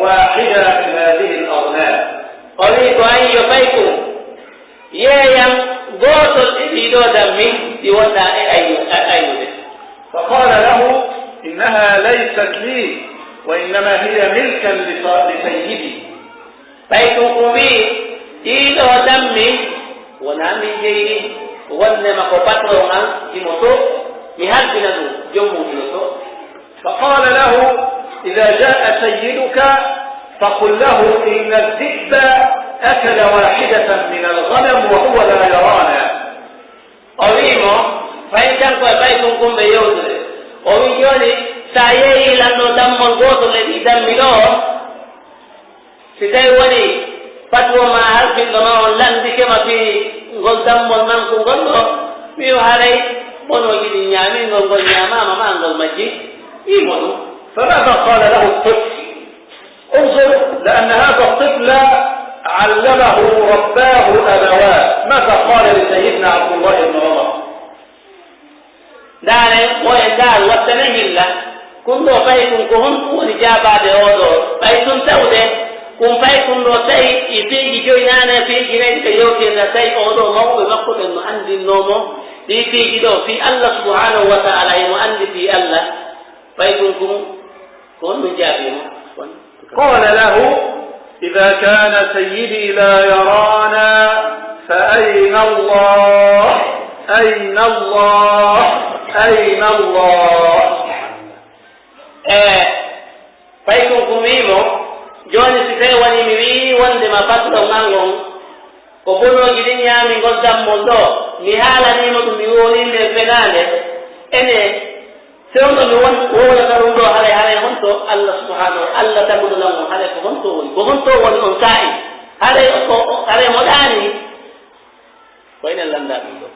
واحدة من هذه الأغنام. O wi'i ko an, yo fay ko yeeyam gootol e ɗii ɗoo dammi ɗi wonɗaa e aynu-, a-, aynude. فقال له: إنها ليست لي، وإنما هي ملكا لص-، لسيدي. Ɓay tun ko wi'i, ɗii ɗoo dammi wonaa min jeyi ɗi, wonnema ko patron an, himo to, mi halfina ɗum, jom mum hino to. فقال له: إذا جاء سيدك فقل له إن الذئب أكل واحدة من الغنم وهو لا يرانا. O wi'i mo, fay kanko e ɓay tun kun ɓe yewtude. O wi'i, jooni, Si a yeeyii lanɗo dammol gootol e ɗii dammi ɗoo, si tawii wonii fatuwa maa halfinɗo maa on lanndike ma fii ngol dammol mankungol ɗoo, wi'u haray bonooji ɗin ñaamii ngol, ngol ñaamaama maa ngol majjii, wi'u mo ɗum. فماذا قال له الطفل؟ انظر، لأن هذا الطفل علمه رباه أبواه. ماذا قال لسيدنا عبد الله بن عمر؟ Ndaaren, ko en ndaaru, wattanen hilla. Kun ɗoo paykun, ko honɗun woni jaabaade oo ɗoo? Paykun tawde, kun paykun ɗoo tawi e piiji joy naane, piiji nayi ɓe yewti en, tawi oo ɗoo mawɓe makko ɓen no anndinnoo mo ɗii piiji ɗoo fii Allah subhanahu wa ta'ala, himo anndi fii Allah. Paykun kun, ko honɗun jaabii mo? قال له: إذا كان سيدي لا يرانا فأين الله؟ أين الله؟ أين الله؟ E paykun kun wi'i mo, jooni si tawii wonii mi wi'ii wonndema patron an on, ko bonooji ɗin ñaami ngol dammol ɗoo, mi haalanii mo ɗum, mi woowii nde fenaande, ene, fewndo mi won-, wowlata ɗum ɗoo, haray, haray honto Allah subhanahu, Allah taguɗo lan on, haray ko honto woni? Ko honto woni on saa'i? Haray o, o, haray mo ɗaanii. Ko enen lannda ɗum ɗoo.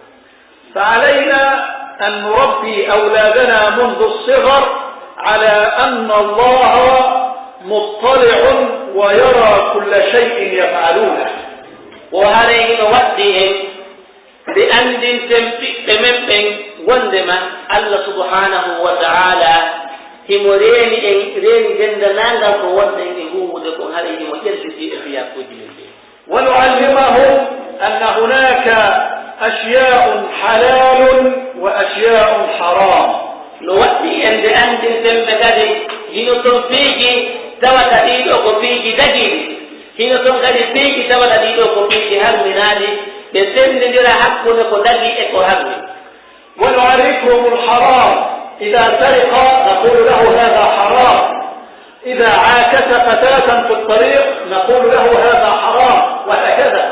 فعلينا أن نربي أولادنا منذ الصغر على أن الله مطلع ويرى كل شيء يفعلونه. Ko haray hino waɗɗii en nde anndinten ɓiɓɓe men ɓen wonndema Allah subhanahu wa ta'ala himo reeni en, reeni denndaangal ko wonɗen e huuwude kon, haray himo ƴelliti e fiyaakuuji men ɗin. ونعلمهم أن هناك أشياء حلال وأشياء حرام. No waɗɗii en nde anndinten ɓe kadi, hino ton piiji tawata ɗii ɗoo ko piiji dagiiɗi, hino ton kadi piiji tawata ɗii ɗoo ko piiji harminaaɗi, ɓe senndindira hakkunde ko dagii e ko harmi. ونعرفهم الحرام. إذا سرق نقول له: هذا حرام. إذا عاكس فتاة في الطريق نقول له: هذا حرام، وهكذا.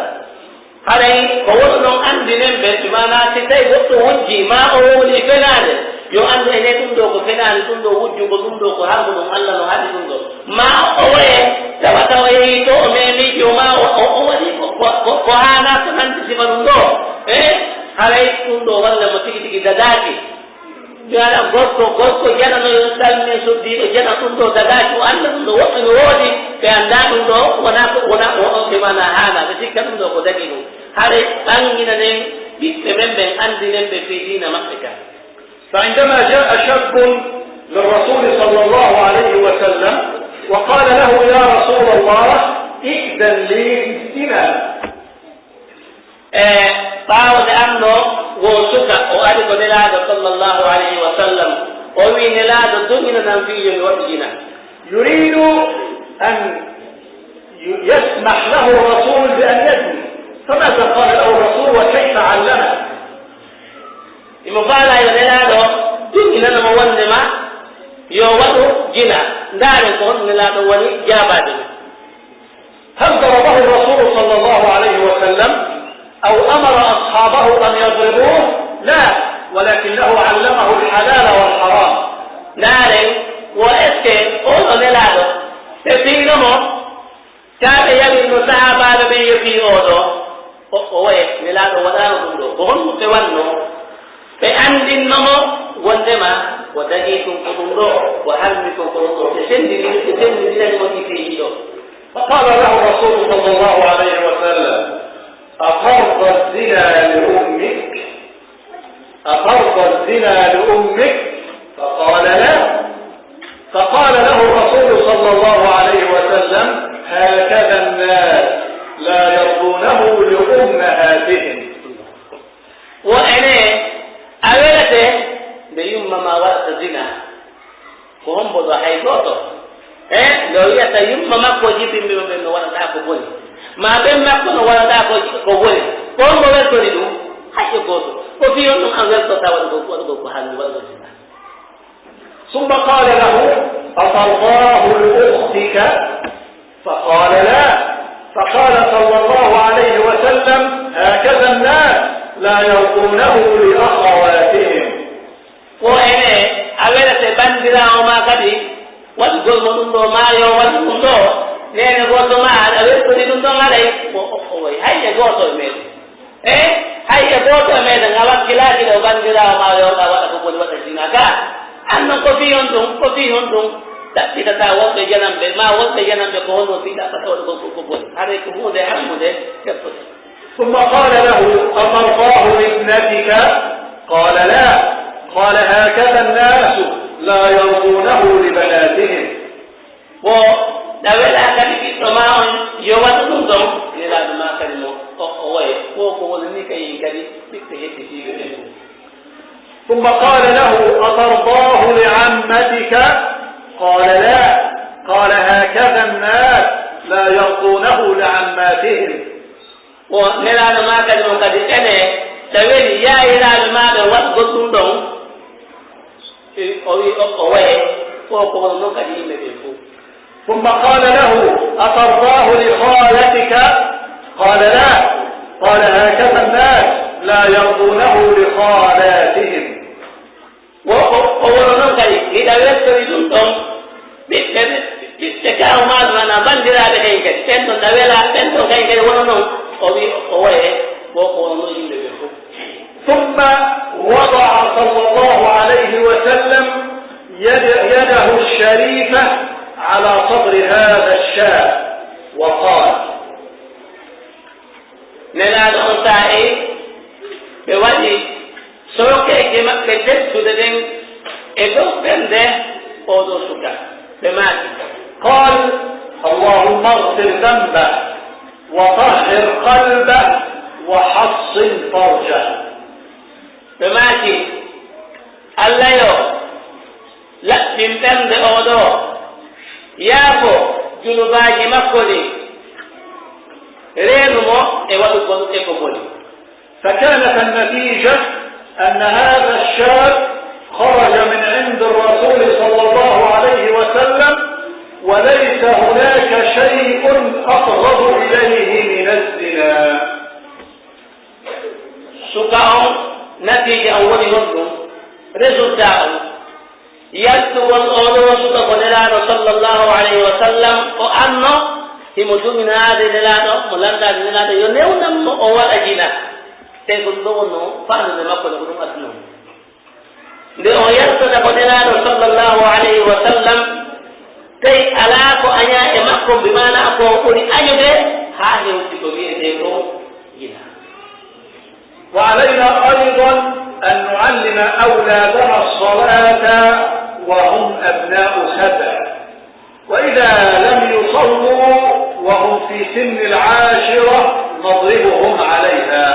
Haray ko woni non anndinen ɓe, si maanaa si tawii goɗɗo wujjii, maa o wowlii fenaande, yo anndu enee ɗum ɗoo ko fenaande, ɗum ɗoo wujjugo, ɗum ɗoo ko harmu, ɗum Alla no haɗi ɗum ɗoo. Maa o waye, tawa tawa yehii to o meemii, yo maa o, o, o waɗii ko, ko, ko, ko haanaa, ko nanndi sifa ɗum ɗoo. Eh? Haray ɗum ɗoo walla mo tigi tigi dagaaki. Mi waɗa gorko, gorko jana no yo salmini soddiiɗo jana, ɗum ɗoo dagaaki, o annda ɗum ɗoo, woɓɓe no woodi, ɓe anndaa ɗum ɗoo, wonaa ko, wonaa, o, o, ɓe maanaa haanaa, ɓe sikka ɗum ɗoo ko dagii ɗum. Haray ɓannginanee ɓiɓɓe men ɓen, anndinee ɓe fii diina maɓɓe kan. فعندما جاء شاب للرسول صلى الله عليه وسلم وقال له: يا رسول الله، ائذن لي في الزنا. E ɓaawo nde annoo woo suka, o ari ko Nelaaɗo sallallahu alayhi wa sallam, o wi'i, Nelaaɗo, duŋinan fii yo mi waɗu jina. يريد أن ي-، يسمح له الرسول بأن يزني. فماذا قال له الرسول وكيف علمه؟ Himo faalaa yo Nelaaɗo duŋinana mo wonndema yo waɗu jina. Ndaaren ko honno Nelaaɗo woni jaabaade mo. هل ضربه الرسول صلى الله عليه وسلم أو أمر أصحابه أن يضربوه؟ لا، ولكنه علمه الحلال والحرام. Ndaaren, wo est-ce que oo ɗoo Nelaaɗo, ɓe fiyino mo, kaa ɓe yamiri no sahaabaaɓe ɓen yo fii oo ɗoo? O, o waye, Nelaaɗo waɗaano ɗum ɗoo. Ko honɗum ɓe wannoo? Ɓe anndinno mo wonndema ko dagii tun ko ɗum ɗoo, ko harmi kon ko ɗum ɗoo. Ɓe senndini, ɓe senndinani mo ɗii piiji ɗoo. فقال له الرسول صلى الله عليه وسلم: أترضى الزنا لأمك؟ أترضى الزنا لأمك؟ فقال: لا. فقال له الرسول صلى الله عليه وسلم: هكذا الناس لا يرضونه لأمهاتهم. Wo enee, a welete nde yumma maa waɗata zinaa? Ko hombo ɗoo? Hay gooto. Eh, nde o wi'ata yumma makko, jippinɓe mo ɓen no waɗataa ko boni, maa ɓen makko no waɗataa ko, ko boni, ko hombo weltori ɗum? Hay e gooto. Ko fii honɗum an weltortaa waɗugol, waɗugol ko harmi, waɗugol zinaa? ثم قال له: أترضاه لأختك؟ فقال: لا. فقال صلى الله عليه وسلم: هكذا الناس لا يرضونه لأخواتهم. Ko enee, a welete banndiraawo ma Kadi, waɗugol mo ɗum ɗoo, maa yo waɗu ɗum ɗoo, neene gooto maa aɗa weltori ɗum ɗon haray, ko o, o wayi. Hay e gooto e meɗen. E hay e gooto e meɗen a wakkilaaki ɗo banndiraawo maa yo waɗa ko boni, waɗa zina. Gaa, an non ko fii honɗum, ko fii honɗum ɗaɓɓitataa wonɓe jananɓe, maa wonɓe jananɓe ko honno fii ɗaɓɓata waɗugol ko, ko boni? Haray ko huunde hakkunde teftude. ثم قال له: أترضاه لابنتك؟ قال: لا. قال: هكذا الناس لا يرضونه لبناتهم. Wo ɗa welaa kadi ɓiɗɗo maa on yo waɗu ɗum ɗon? Nelaaɗo maa kadi mo o, o waye, ko ko woni ni kayen kadi ɓiɓɓe heɓɓitiiɓe ɓen fof. ثم قال له: أترضاه لعمتك؟ قال: لا. قال: هكذا الناس لا يرضونه لعماتهم. Wo Nelaaɗo maa kadi mo kadi ene, so a weli yaayiraaɓe maa ɓe waɗugol ɗum ɗon, o wi'i o, o waye, ko ko woni non kadi yimɓe ɓen fof. ثم قال له: أترضاه لخالتك؟ قال: لا. قال: هكذا الناس لا يرضونه لخالاتهم. Wo o, o wono non kadi, hiɗa weltori ɗum ɗon ɓiɓɓe, ɓiɓɓe kaaw maa ɓe, maanaa banndiraaɓe ɓen kadi. Ɓen ɗon na wela, ɓen ɗon kadi, kadi wono non. O wi, o waye, wo ko wono non yimɓe ɓen fof. ثم وضع صلى الله عليه وسلم يد-، يده الشريفة على صدر هذا الشاب وقال. Nelaaɗo on saa'i, ɓe waɗi sookeeje maɓɓe tedduɗe ɗen e dow ɓernde oo ɗoo suka. Ɓe maaki. قال: اللهم اغفر ذنبه وطهر قلبه وحصن فرجه. Ɓe maaki, Alla yo, laɓɓin ɓernde oo ɗoo, yaafo junubaaji makko ɗin, reenu mo e waɗugol e ko boni. فكانت النتيجة أن هذا الشاب خرج من عند الرسول صلى الله عليه وسلم وليس هناك شيء أبغض إليه من الزنا. Suka on, natiija on woni honɗum? Résultat on, yaltugol oo ɗoo suka ko Nelaaɗo sallallahu alayhi wa sallam o anno, himo duŋinaade Nelaaɗo, mo lanndaade Nelaaɗo, yo newnan mo o waɗa jina. Tawi ko ɗum ɗoo wonno faandude makko nde ko ɗum adduno mo. Nde o yaltata ko Nelaaɗo sallallahu alayhi wa sallam, tawi alaa ko añaa e makko, bi maanaa ko o ɓuri añude, haa hewti ko wi'etee ko jina. وعلينا أيضا أن نعلم أولادنا الصلاة وهم أبناء سبع، وإذا لم يصلوا وهم في سن العاشرة نضربهم عليها.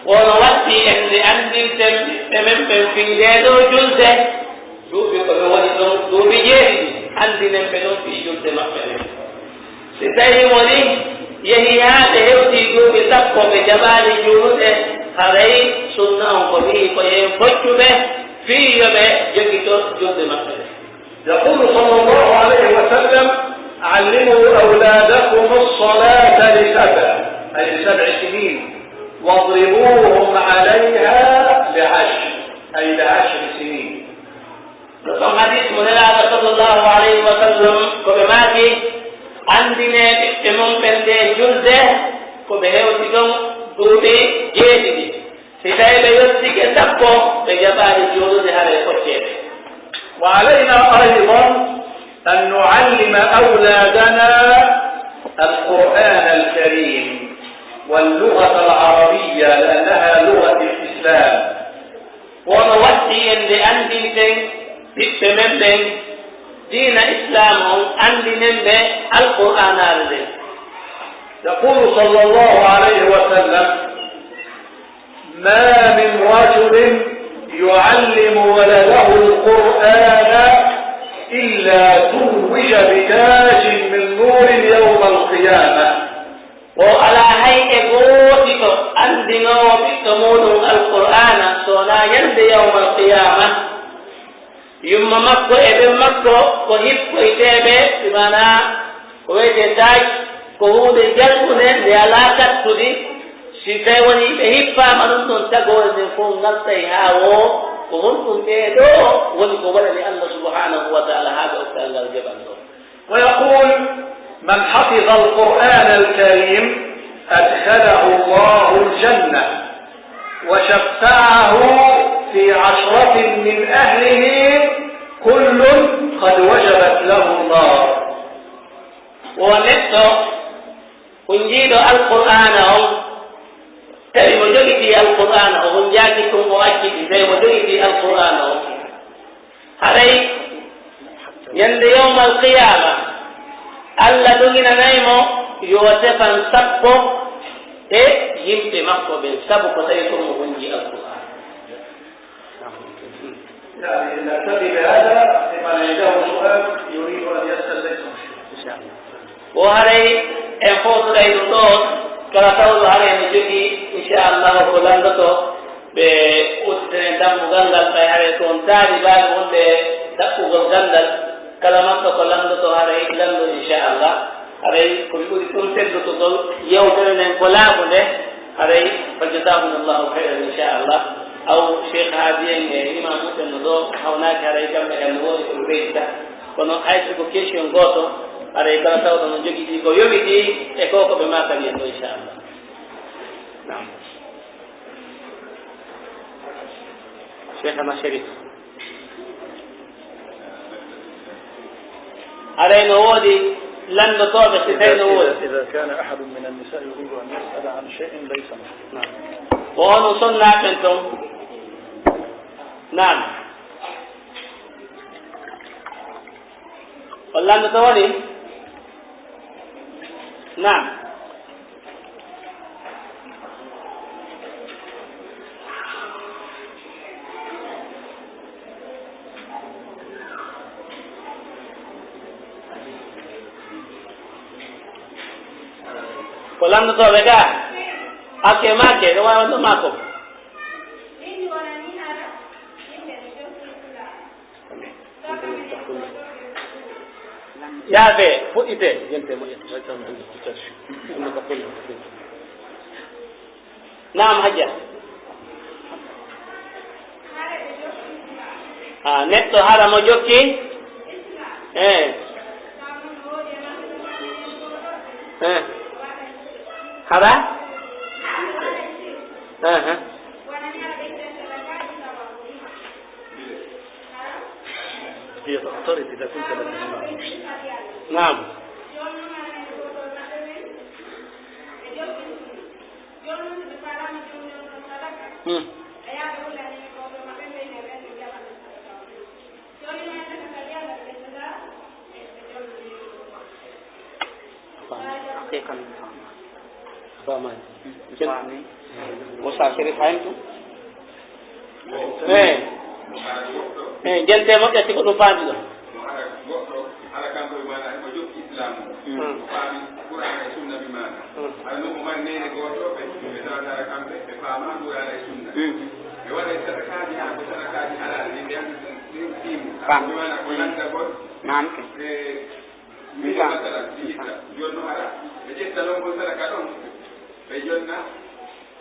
Wono watti en nde anndinten ɓiɓɓe men ɓen fii ndee ɗoo julde, duuɓi ko ɓe woni ɗon, duuɓi jeeɗiɗi, anndinen ɓe ɗon fii julde maɓɓe nden. Si tawii woni yehii haa ɓe hewtii duuɓi sappo ɓe jaɓaali juulude, haray sunna on ko wi'i ko yo en foccu ɓe fii yo ɓe jogito julde maɓɓe nden. يقول صلى الله عليه وسلم: علموا أولادكم الصلاة لسبع، أي لسبع سنين، واضربوهم عليها لعشر، أي لعشر سنين. No ɗon hadis mo Nelaaɗo sallallahu alayhi wa sallam ko ɓe maaki, anndinee ɓiɓɓe mon ɓen ɗee julde ko ɓe hewti ɗon duuɓi jeeɗiɗi. Si tawii ɓe yottike sappo, ɓe jaɓaali juulude, haray foccee ɓe. وعلينا أيضا أن نعلم أولادنا القرآن الكريم واللغة العربية لأنها لغة الإسلام. Wono watti en nde anndinten ɓiɓɓe men ɓen diina Islaam on, anndinen ɓe Alqur'aanaare nden. يقول صلى الله عليه وسلم: ما من رجل يعلم ولده القرآن إلا توج بتاج من نور يوم القيامة. Wo alaa hay e gootito anndinoowo ɓiɗɗo muuɗum Alqur'aana, so wonaa ñande yawmal qiyaama, yumma makko e ɓen makko ko hippoyteeɓe, bi maanaa ko wiyetee taaj, ko huunde jalɓunde nde alaa kattudi. Si tawii wonii ɓe hippaama ɗum ɗon, tagoore nden fof ngartay haa woo, ko honɗum ɓee ɗoo woni ko waɗani Allah subhaanahu wa ta'ala? ngal jaɓan ɗon. ويقول: من حفظ القرآن الكريم أدخله الله الجنة وشفعه في عشرة من أهله كل قد وجبت له النار. Wo neɗɗo hunjiiɗo Alqur'aana on, tawi mo jogitii Alqur'aana, o hunjaaki tun, o acciti, tawi mo jogitii Alqur'aana on, haray ñande yawmal qiyaama, Alla doginanay mo yo o tefan sappo e yimɓe makko ɓen, sabu ko tawi ko mo hunjii Alqur'aana. يعني نكتفي بهذا، لمن عنده سؤال يريد أن يسأل ليس مشكلة. إن شاء الله. Wo haray en fowtoray ɗum ɗoon, kala tawɗo haray no jogii, inchallahu, ko lanndotoo, ɓe udditenen dammugal ngal, ɓay haray ko on taalibaaɓe wonɓe ɗaɓɓugol ganndal, kala man ɗo ko lanndotoo haray lanndoo, inchallah. Haray ko mi ɓuri ɗum sellutugol yewtere nden ko laaɓunde, haray fa jazakumullahu khayran, inchallah. Aw Cheikh Haadi en e imam muɓɓen no ɗo hawnaaki, haray kamɓe kan no woodi ko ɓe ɓeydita. Kono hay so ko question gooto, haray kala tawɗo no jogitii ko yowitii e ko ko ɓe maakani en ɗo, inchallah. Naam. Cheikhana Cherif. Haray no woodi lanndotooɓe si tawi no woodi. إذا كان أحد من النساء يريد أن يسأل عن شيء ليس مشكلة. Naam. Ko onon sonnaaɓe ɓen ton. Naam. On lanndotoo woni? Naam. Ko lanndotooɓe ka? Hakke maake, ɗo waawi wonde maako. Yaafe, fuɗɗite, gente mo. Naam, Hajja. Ah, neɗɗo hara mo jokki? Eh. Eh. Hara? Eh, eh. هي تقترب إذا كنت لا تسمع. نعم. Hmm. Haqiqan. Faamaani. Faami. Musa Sherif, fahimtu? Eh. Eh, gente moƴƴa si ko ɗum faami ɗo. Mo hara goɗɗo, hara kanko e maana, himo jokki Islaamu. Hmm. O faami Qur'aana e Sunna bi maana. Hmm. Hara non o mari neene gooto, ɓe, ɓe tawata hara kamɓe, ɓe faamaa Qur'aana e Sunna. Hmm. Ɓe waɗay sadakaaji, haa ko sadakaaji halal, yimɓe anndi ɗum, ɗum tiimu. Faam. Bi maana ko lanndagol. Naam. E, Min masalan, mi itta, jooni no hara, ɓe ƴetta longol sadaka ɗon, ɓe jonna,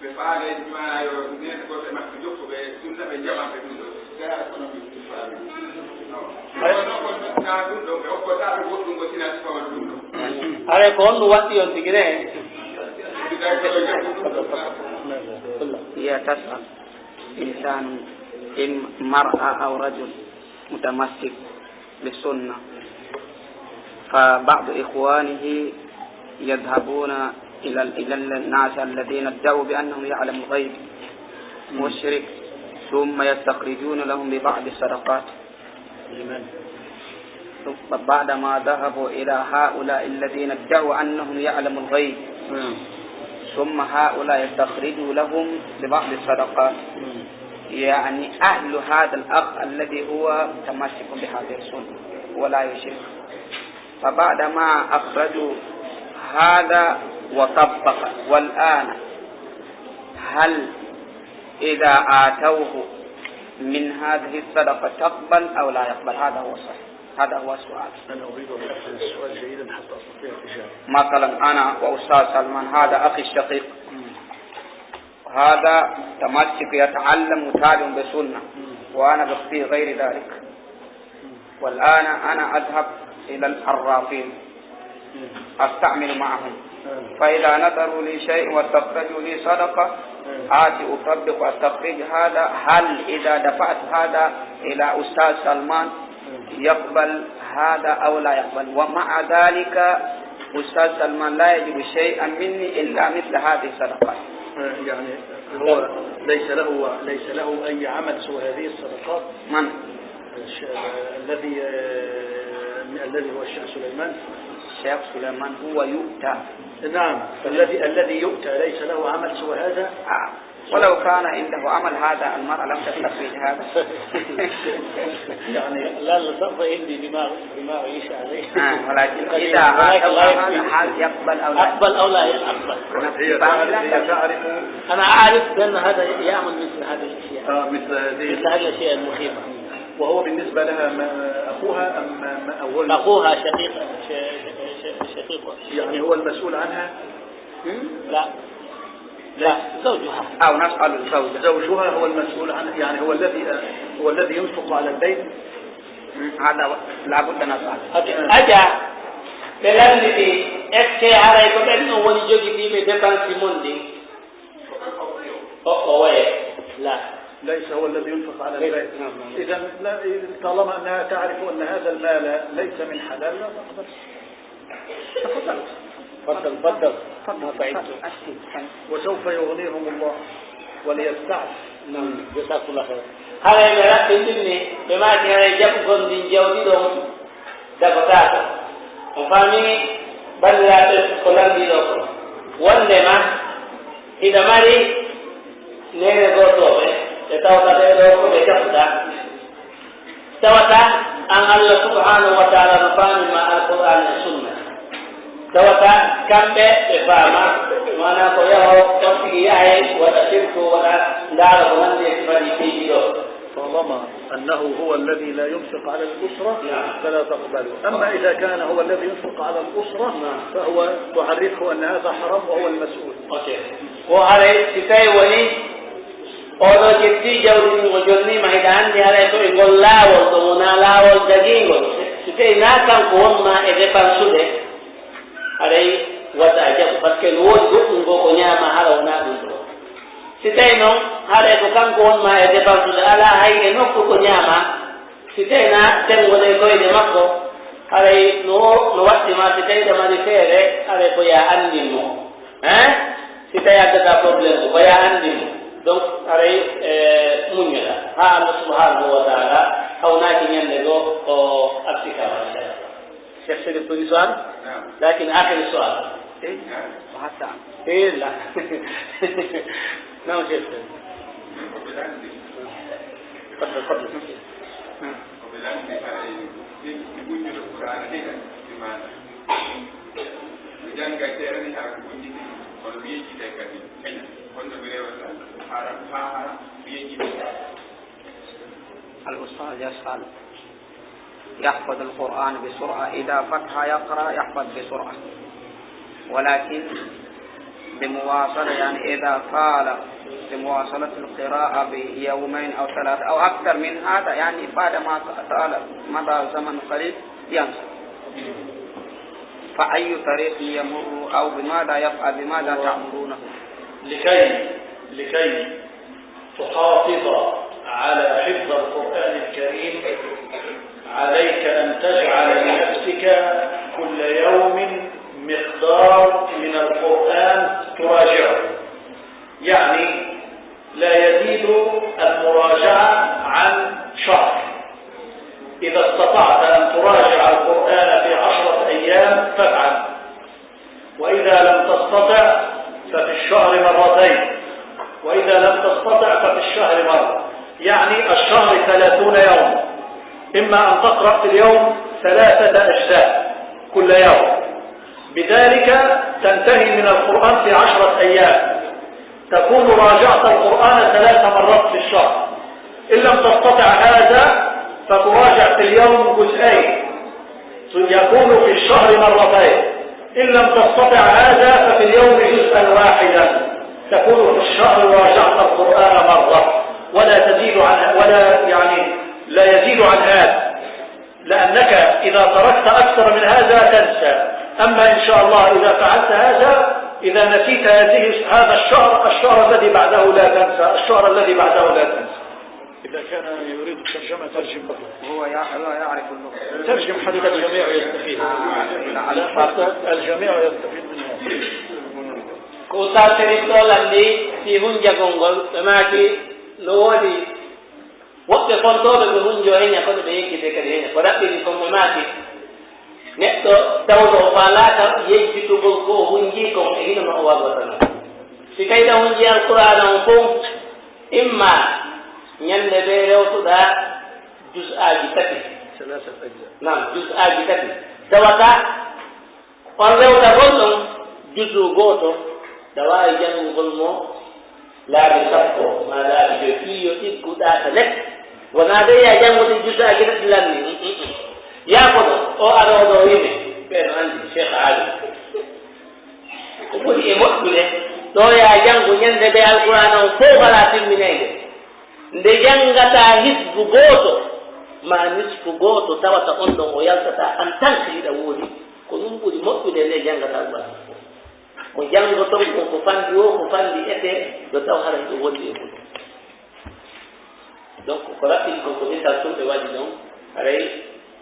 ɓe faale, maanaa yo neene gooto e maɓɓe jokku ɓe sunna, ɓe jaɓan ɓe ɗum ɗo. Ɓe hara kono min ɗum faami. Kono non kon kaa ɗum ɗo, ɓe okkotaa ɓe goɗɗum ko sinaa sifaman ɗum ɗo. Haray ko honɗum waɗɗi on tigi ne? Ɓe tawi ko ɓe jaɓu ɗum ɗo. هي تسأل إنسان، إم-، مرأة أو رجل متمسك بالسنة، فبعض إخوانه يذهبون إلى، إلى الناس الذين ادعوا بأنهم يعلموا الغيب، مشرك، ثم يستخرجون لهم ببعض الصدقات. بعدما ذهبوا إلى هؤلاء الذين ادعوا أنهم يعلموا الغيب، ثم هؤلاء يستخرجوا لهم ببعض الصدقات. يعني أهل هذا الأخ الذي هو متمسك بهذه السنة ولا يشرك، فبعدما أخرجوا هذا وطبق، والآن هل إذا آتوه من هذه الصدقة تقبل أو لا يقبل؟ هذا هو الصحيح، هذا هو السؤال. أنا أريد أن أفهم السؤال جيدا حتى أستطيع الإجابة. مثلا أنا وأستاذ سلمان، هذا أخي الشقيق، هذا متمسك يتعلم متابع بسنة، وأنا بخطي غير ذلك. والآن أنا أذهب إلى العرافين أستعمل معهم، فإذا نذروا لي شيء واستخرجوا لي صدقة، آتي أطبق أستخرج هذا. هل إذا دفعت هذا إلى أستاذ سلمان يقبل هذا أو لا يقبل؟ ومع ذلك أستاذ سلمان لا يجد شيئا مني إلا مثل هذه الصدقات. يعني هو ليس له، ليس له أي عمل سوى هذه الصدقات. من؟ الش-، الذي، آه، الذي هو الشيخ سليمان. الشيخ سليمان هو يؤتى. نعم، الذي، الذي يؤتى ليس له عمل سوى هذا. آه. ولو كان عنده عمل، هذا المرأة لم تستخرج هذا. يعني لا، لا، سوف يمضي بما، بما يعيش عليه. آه، ولكن إذا ولكن لا هذا يكفي. هل يقبل أو لا؟ أقبل أو لا يقبل؟ أنا هي تعرف، هي تعرف. أنا أعرف بأن هذا يعمل مثل هذه الأشياء. آه، مثل هذه. مثل هذه الأشياء المخيفة. وهو بالنسبة لها ما، أخوها أم ما، ما، أو هو الم- أخوها شقيق، ش-، ش-، ش-، شقيقها. يعني هو المسؤول عنها؟ لا. لا، زوجها. أو نسأل الزوجة. زوجها هو المسؤول عن، يعني هو الذي، هو الذي ينفق على البيت. هذا و-، لابد نسأل. Ok. Aja, ɓe lannditi, est-ce que haray ko ɓen ɗon woni jogitiiɓe dépense mon ɗin? O, o waye. La. ليس هو الذي ينفق على البيت. نعم، نعم. إذن لا، طالما أنها تعرف أن هذا المال ليس من حلال، لا تقبل. تفضل. تفضل، تفضل. تفضل. ما تعبتم. أحسن، أحسن. وسوف يغنيهم الله وليستعفف. نعم، جزاكم الله خيرا. Haray ɓe raɓɓinɗinni, ɓe maaki haray jaɓugol ndin jawdi ɗon dagotaako. On faami, banndiraaɓe, ko lanndii ɗoo ko wonndema hiɗa mari neene gootooɓe, ɓe tawata ɓee ɗoo ko ɓe jaɓuɗaa. Tawata an Allah subhanahu wa ta'ala no faami ma Alqur'aan e Sunna. Tawata kamɓe ɓe faama, maanaa ko yaho, on tigi yahay, waɗa sirku, waɗa ndaara ko nanndi e sifaaji piiji ɗoo. طالما أنه هو الذي لا ينفق على الأسرة، نعم. فلا تقبل. أما إذا كان هو الذي ينفق على الأسرة، نعم. فهو تعرفه أن هذا حرام وهو المسؤول. Ok. Ko haray si tawi woni oo ɗoo ƴettii jawdi ndin, o jonnii ma, hiɗa anndi haray ko e ngol laawol, ɗum wonaa laawol dagiingol. Si tawi naa kanko won ma e depansude, haray wata a jaɓu, parce que no woodi goɗɗum goo ko ñaamaa hara wonaa ɗum ɗoo. Si tawi non, haray ko kanko won ma e depansude, alaa hay e nokku ko ñaamaa, si tawi naa tenngo ɗe koyɗe makko, haray no, no waɗti ma, si tawi ɗa mari feere, haray ko yaa anndin mo. Hein? Si tawi addataa problème ko, ko yaa anndin mo. Donc, haray, eh, muññoɗaa. Haa Allah subhanahu wa ta'ala hawnaaki ñannde goo o arti ka, machallah. Cheikh Sharif, ɗum su'al? Naam. Lakin akhir su'al. Eh? Naam. Ko hatta. Eh, la. Naam, Cheikh Sharif. Ko ɓe lanndi. Fadda, fadda. Naam. Ko ɓe lanndi haray, ɓe, ɓe ɓuññude Qur'aana ɗiɗa, ɗi maana. Ɓe jannga teere ni, hara ko ɓuññiti, kono ɓe yejjitay kadi. Kono ɓe rewata, hara, haa hara, ɓe yejjitay. الأستاذ يسأل، يحفظ القرآن بسرعة، إذا فتح يقرأ يحفظ بسرعة، ولكن بمواصلة، يعني إذا طال بمواصلة القراءة بيومين أو ثلاثة أو أكثر من هذا، يعني بعد ما طال، مضى زمن قليل، ينسى. فأي طريق يمر أو بماذا يفعل، بماذا تأمرونه؟ لكي، لكي تحافظ على حفظ القرآن الكريم، عليك أن تجعل لنفسك كل يوم مقدار من القرآن تراجعه، يعني لا يزيد المراجعة عن شهر. إذا استطعت أن تراجع القرآن في عشرة أيام فافعل، وإذا لم تستطع ففي الشهر مرتين، وإذا لم تستطع ففي الشهر مرة. يعني الشهر ثلاثون يوم، إما أن تقرأ في اليوم ثلاثة أجزاء كل يوم، بذلك تنتهي من القرآن في عشرة أيام، تكون راجعت القرآن ثلاث مرات في الشهر. إن لم تستطع هذا فتراجع في اليوم جزئين، يكون في الشهر مرتين. إن لم تستطع هذا ففي اليوم جزءا واحدا، تكون في الشهر راجعت القرآن مرة، ولا تزيد عن، ولا، يعني، لا يزيد عن هذا. لأنك إذا تركت أكثر من هذا تنسى. أما إن شاء الله إذا فعلت هذا، إذا نسيت هذه، هذا الشهر، الشهر الذي بعده لا تنسى، الشهر الذي بعده لا تنسى. إذا كان يريد الترجمة، ترجم له. هو يع-، هو يعرف اللغة. ترجم حتى الجميع يستفيد. آه، نعم. حتى الجميع يستفيد منها. Ko Ustaaz Sherif ɗoo lanndii fii hunjagol ngol, ɓe maaki no woodi woɓɓe fontooɓe ɓe hunjoo heña, kono ɓe yeggitee kadi heña. Ko raɓɓiɗi kon, ɓe maaki neɗɗo tawɗo o faalaaka yejjitugol ko o hunjii kon e hino no o warrata non. Si tawii ɗa hunjii Alqur'aana on fow, imma ñannde nde rewtuɗaa juz'aaji tati. ثلاثة أجزاء. Naam, juz'aaji tati. Tawata on rewtagol ɗon juzu gooto, ɗa waawi janngugol mo laabi sappo maa laabi joy, fii yo ɗiggu ɗaata lekki. Wonaa de yaa janngude juz'aaji tati lanni. Mm, mm, mm. Yaa kono, o arooɗo o wi'i mi, ɓe no anndi, Sheikh Ali. Ko ɓuri e moƴƴude, ɗo yaa janngu ñannde nde Alqur'aana on fow alaa timminayde. Nde janngataa hisbu gooto, maa nisfu gooto, tawata on ɗon o yaltataa en tant que hiɗa woodi, ko ɗum ɓuri moƴƴude nde janngataa Alqur'aana fow. Ko janngoton kon, ko fanndi woo, ko fanndi etee, yo taw hara hiɗo wondi e muɗum. Donc, ko raɓɓiɗi kon, ko misal tun ɓe waɗi non, haray,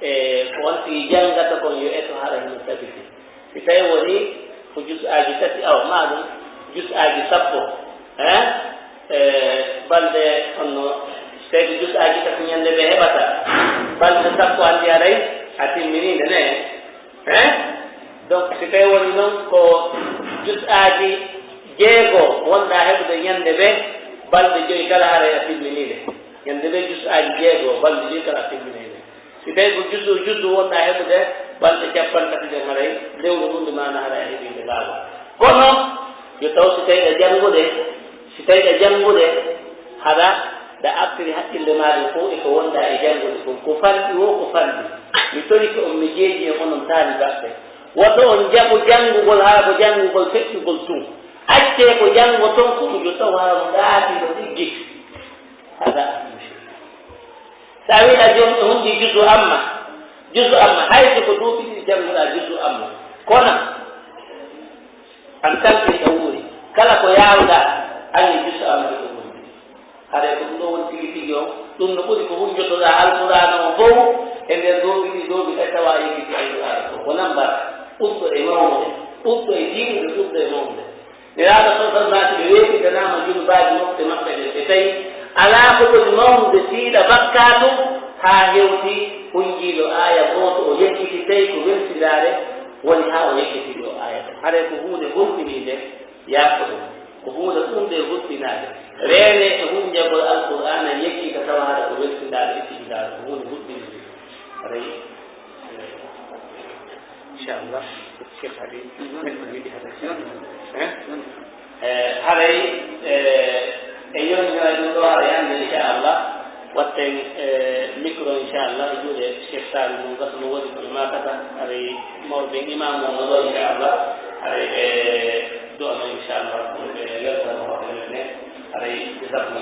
e, ko on tigi janngata kon yo eto hara hino tabiti. Si tawii woni ko juz'aaji tati, awa, maa ɗum juz'aaji sappo, hein? E, balɗe, honno, si tawii ko juz'aaji tati ñannde nde heɓata, balɗe sappo anndi haray a timminii nde ne. Hein? Donc, si tawii woni non ko juz'aaji jeego wonɗaa heɓude ñannde nde, balɗe joy kala haray a timminii ɗe. Ñannde nde juz'aaji jeego, balɗe joy kala a timminii ɗe. Si tawii ko juzu, juzu wonɗaa heɓude, balɗe cappanɗe tati ɗen haray, lewru ndu maana haray a heɓii nde laawol. Kono, yo taw si tawii ɗa janngude, si tawii ɗa janngude, hara ɗa artiri hakkille maaɗa fow e ko wonɗaa e janngude kon, ko fanɗi woo, ko fanɗi. Mi torike on, mi jeeji e onon taalibaaɓe. Woto on jaɓu janngugol hara ko janngugol feƴƴugol tun. Accee ko janngoton kon, yo taw hara no ɗaati, no ɗiggi. Hada. Si a wi'i a jom-, hunndi juzu amma, juzu amma, hay so ko duuɓi ɗiɗi jannguɗaa juzu amma, kono en tant que hiɗa wuuri, kala ko yaawɗaa, anni juzu amma hiɗa wuuri. Haray ko ɗum ɗoo woni tigi tigi on, ɗum no ɓuri ko hunjotoɗaa Alqur'aana on fow e nder duuɓi ɗiɗi, duuɓi tati, tawa a yejjitii Alqur'aana fow. Ko nan barka, ɓurɗo e mawnude, ɓurɗo e diinude, ɓurɗo e mawnude. Nelaaɗo sallallahu alaihi wasallam ɓe weeɓitanaama junubaaji maɓɓe, maɓɓe ɗen, ɓe tawi alaa ko ɓuri mawnude tiiɗa bakkaatu haa hewti hunjiiɗo aaya gooto, o yejjiti tawi ko welsindaare woni haa o yejjiti ɗoo aaya ɗoo. Haray ko huunde hulɓiniinde, yaafo ɗum. Ko huunde ɓurnde hulɓinaade. Reenee e hunjagol Alqur'aana yejjita tawa hara ko welsindaare e tiiɗaare, ko huunde hulɓiniinde. Haray, eh, Inchallah, Cheikh Habib, men ko yiɗi hade. Hein? Eh, haray, eh, e yonkinay ɗum ɗo haray hannde, inchallah, watten, eh, micro, inchallah, e juuɗe Cheikh Saliou, mo gasa no woodi ko ɓe maakata, haray mawɓe imam on no ɗo, inchallah, haray ɓe du'ano, inchallah, ɗum ɓe weltano hoɓɓe men ɓe, haray ɓe sabbo.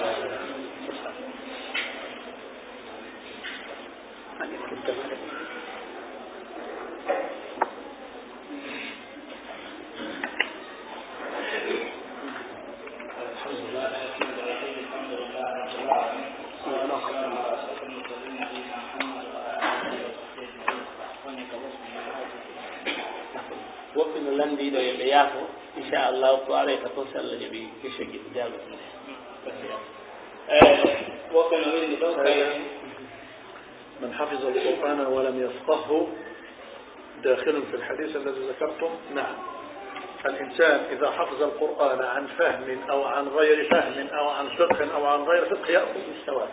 Woɓɓe no lanndii ɗo, yo ɓe yaafo. Inchallah, ko arayta fof, si Allah jaɓii, question ji ko jaabotinde. Eh, woɓɓe no winndi ɗo, kay. من حفظ القرآن ولم يفقهه داخل في الحديث الذي ذكرتم؟ نعم. الإنسان إذا حفظ القرآن عن فهم أو عن غير فهم أو عن فقه أو عن غير فقه يأخذ بالثواب.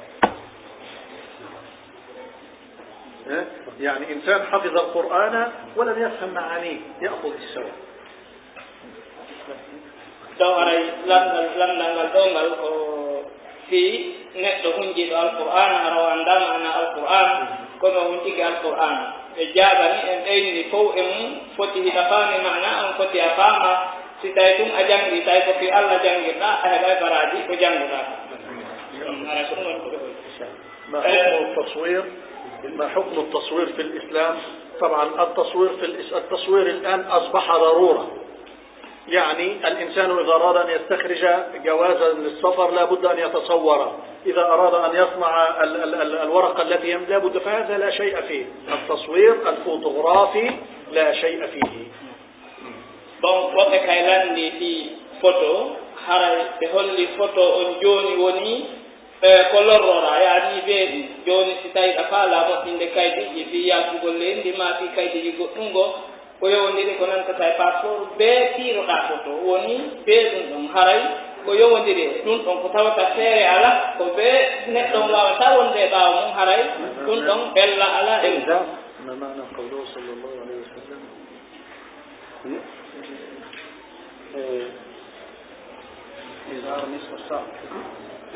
ها؟ يعني إنسان حفظ القرآن ولم يفهم معانيه يأخذ الثواب. Taw haray lanndal, lanndal ngal ɗoo ngal ko fii neɗɗo hunjiiɗo Alqur'aana, hara o anndaa maanaa Alqur'aana, kono o hunjike Alqur'aana. Ɓe jaabani, en ɓeynini fow e mum, foti hiɗa faami maanaa on, foti a faamaa. Si tawi tun a janngii, tawi ko fii Alla janngirɗaa, a heɓay baraaji ko jannguɗaa. Haray ko ɗum woni ko ɓe hoy. ما حكم التصوير ما حكم التصوير في الإسلام؟ طبعًا التصوير في الإس-، التصوير الآن أصبح ضرورة. يعني الإنسان إذا أراد أن يستخرج جوازا للسفر لا بد أن يتصور، إذا أراد أن يصنع ال-، ال-، ال-، الورقة التي يم-، لا بد، فهذا لا شيء فيه. التصوير الفوتوغرافي لا شيء فيه. Bon, woɓɓe kay lanndii fii foto, haray ɓe holli foto on jooni woni, e, ko lorrora, yaani bee ɗin. Jooni si tawii a faalaa moƴƴinde kaydiiji fii yaakugol leydi maa fii kaydiiji goɗɗun goo, ko yowondiri ko nantata e passeport bee piiroɗaa foto, woni bee ɗun ɗon, haray ko yowondiri e ɗun ɗon, ko tawata feere alaa, ko bee neɗɗo on waawataa wonde e ɓaawo mun, haray ɗun ɗon ella alaa e mun. إلزام. ما معنى قوله صلى الله عليه وسلم؟ إيه. إزار نصف الساق.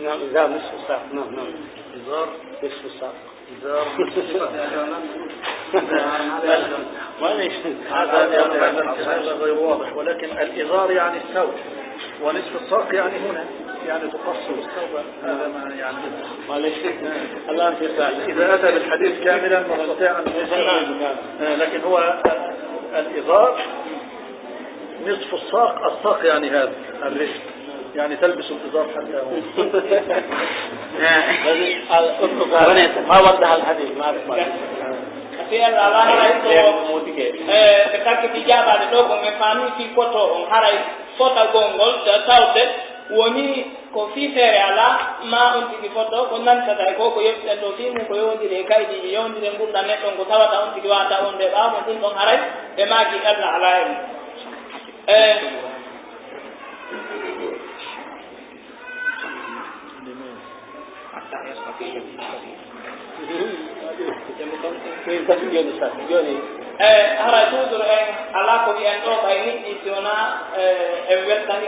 نعم، إزار نصف الساق. نعم، نعم. إزار نصف الساق. إزار نصف الساق. معليش. هذا، هذا غير واضح، ولكن الإزار يعني الثوب، ونصف الساق يعني هنا، يعني تقصر الثوب. هذا ما يعني. معليش. الله يعطيك العافية. إذا أتى بالحديث كاملًا نستطيع أن نفسره. نعم. آه، لكن هو الإزار نصف الساق، الساق يعني هذا الرجل، يعني تلبس الإزار حتى هون. ما وضح الحديث، ما أعرف ما. Kasi Allah, Allah, Allah, ito, eh, ɓe takkiti jaabaade ɗoo, ko men faami fii foto on, haray fotagol ngol, ta-, tawde woni ko fii feere alaa, maa on tigi foto, ko nantata e ko, ko yewteten ɗoo fii mun, ko yowondiri e kaydiiji, yowondiri e ngurndan neɗɗo on, ko tawata on tigi waawata wonde e ɓaawo mun, ɗun ɗon haray ɓe maaki Allah alaa e mun. Eh. Eh, haray toujours en alaa ko wi'en ɗoo, ɓay niɗɗi si wonaa, eh, en weltani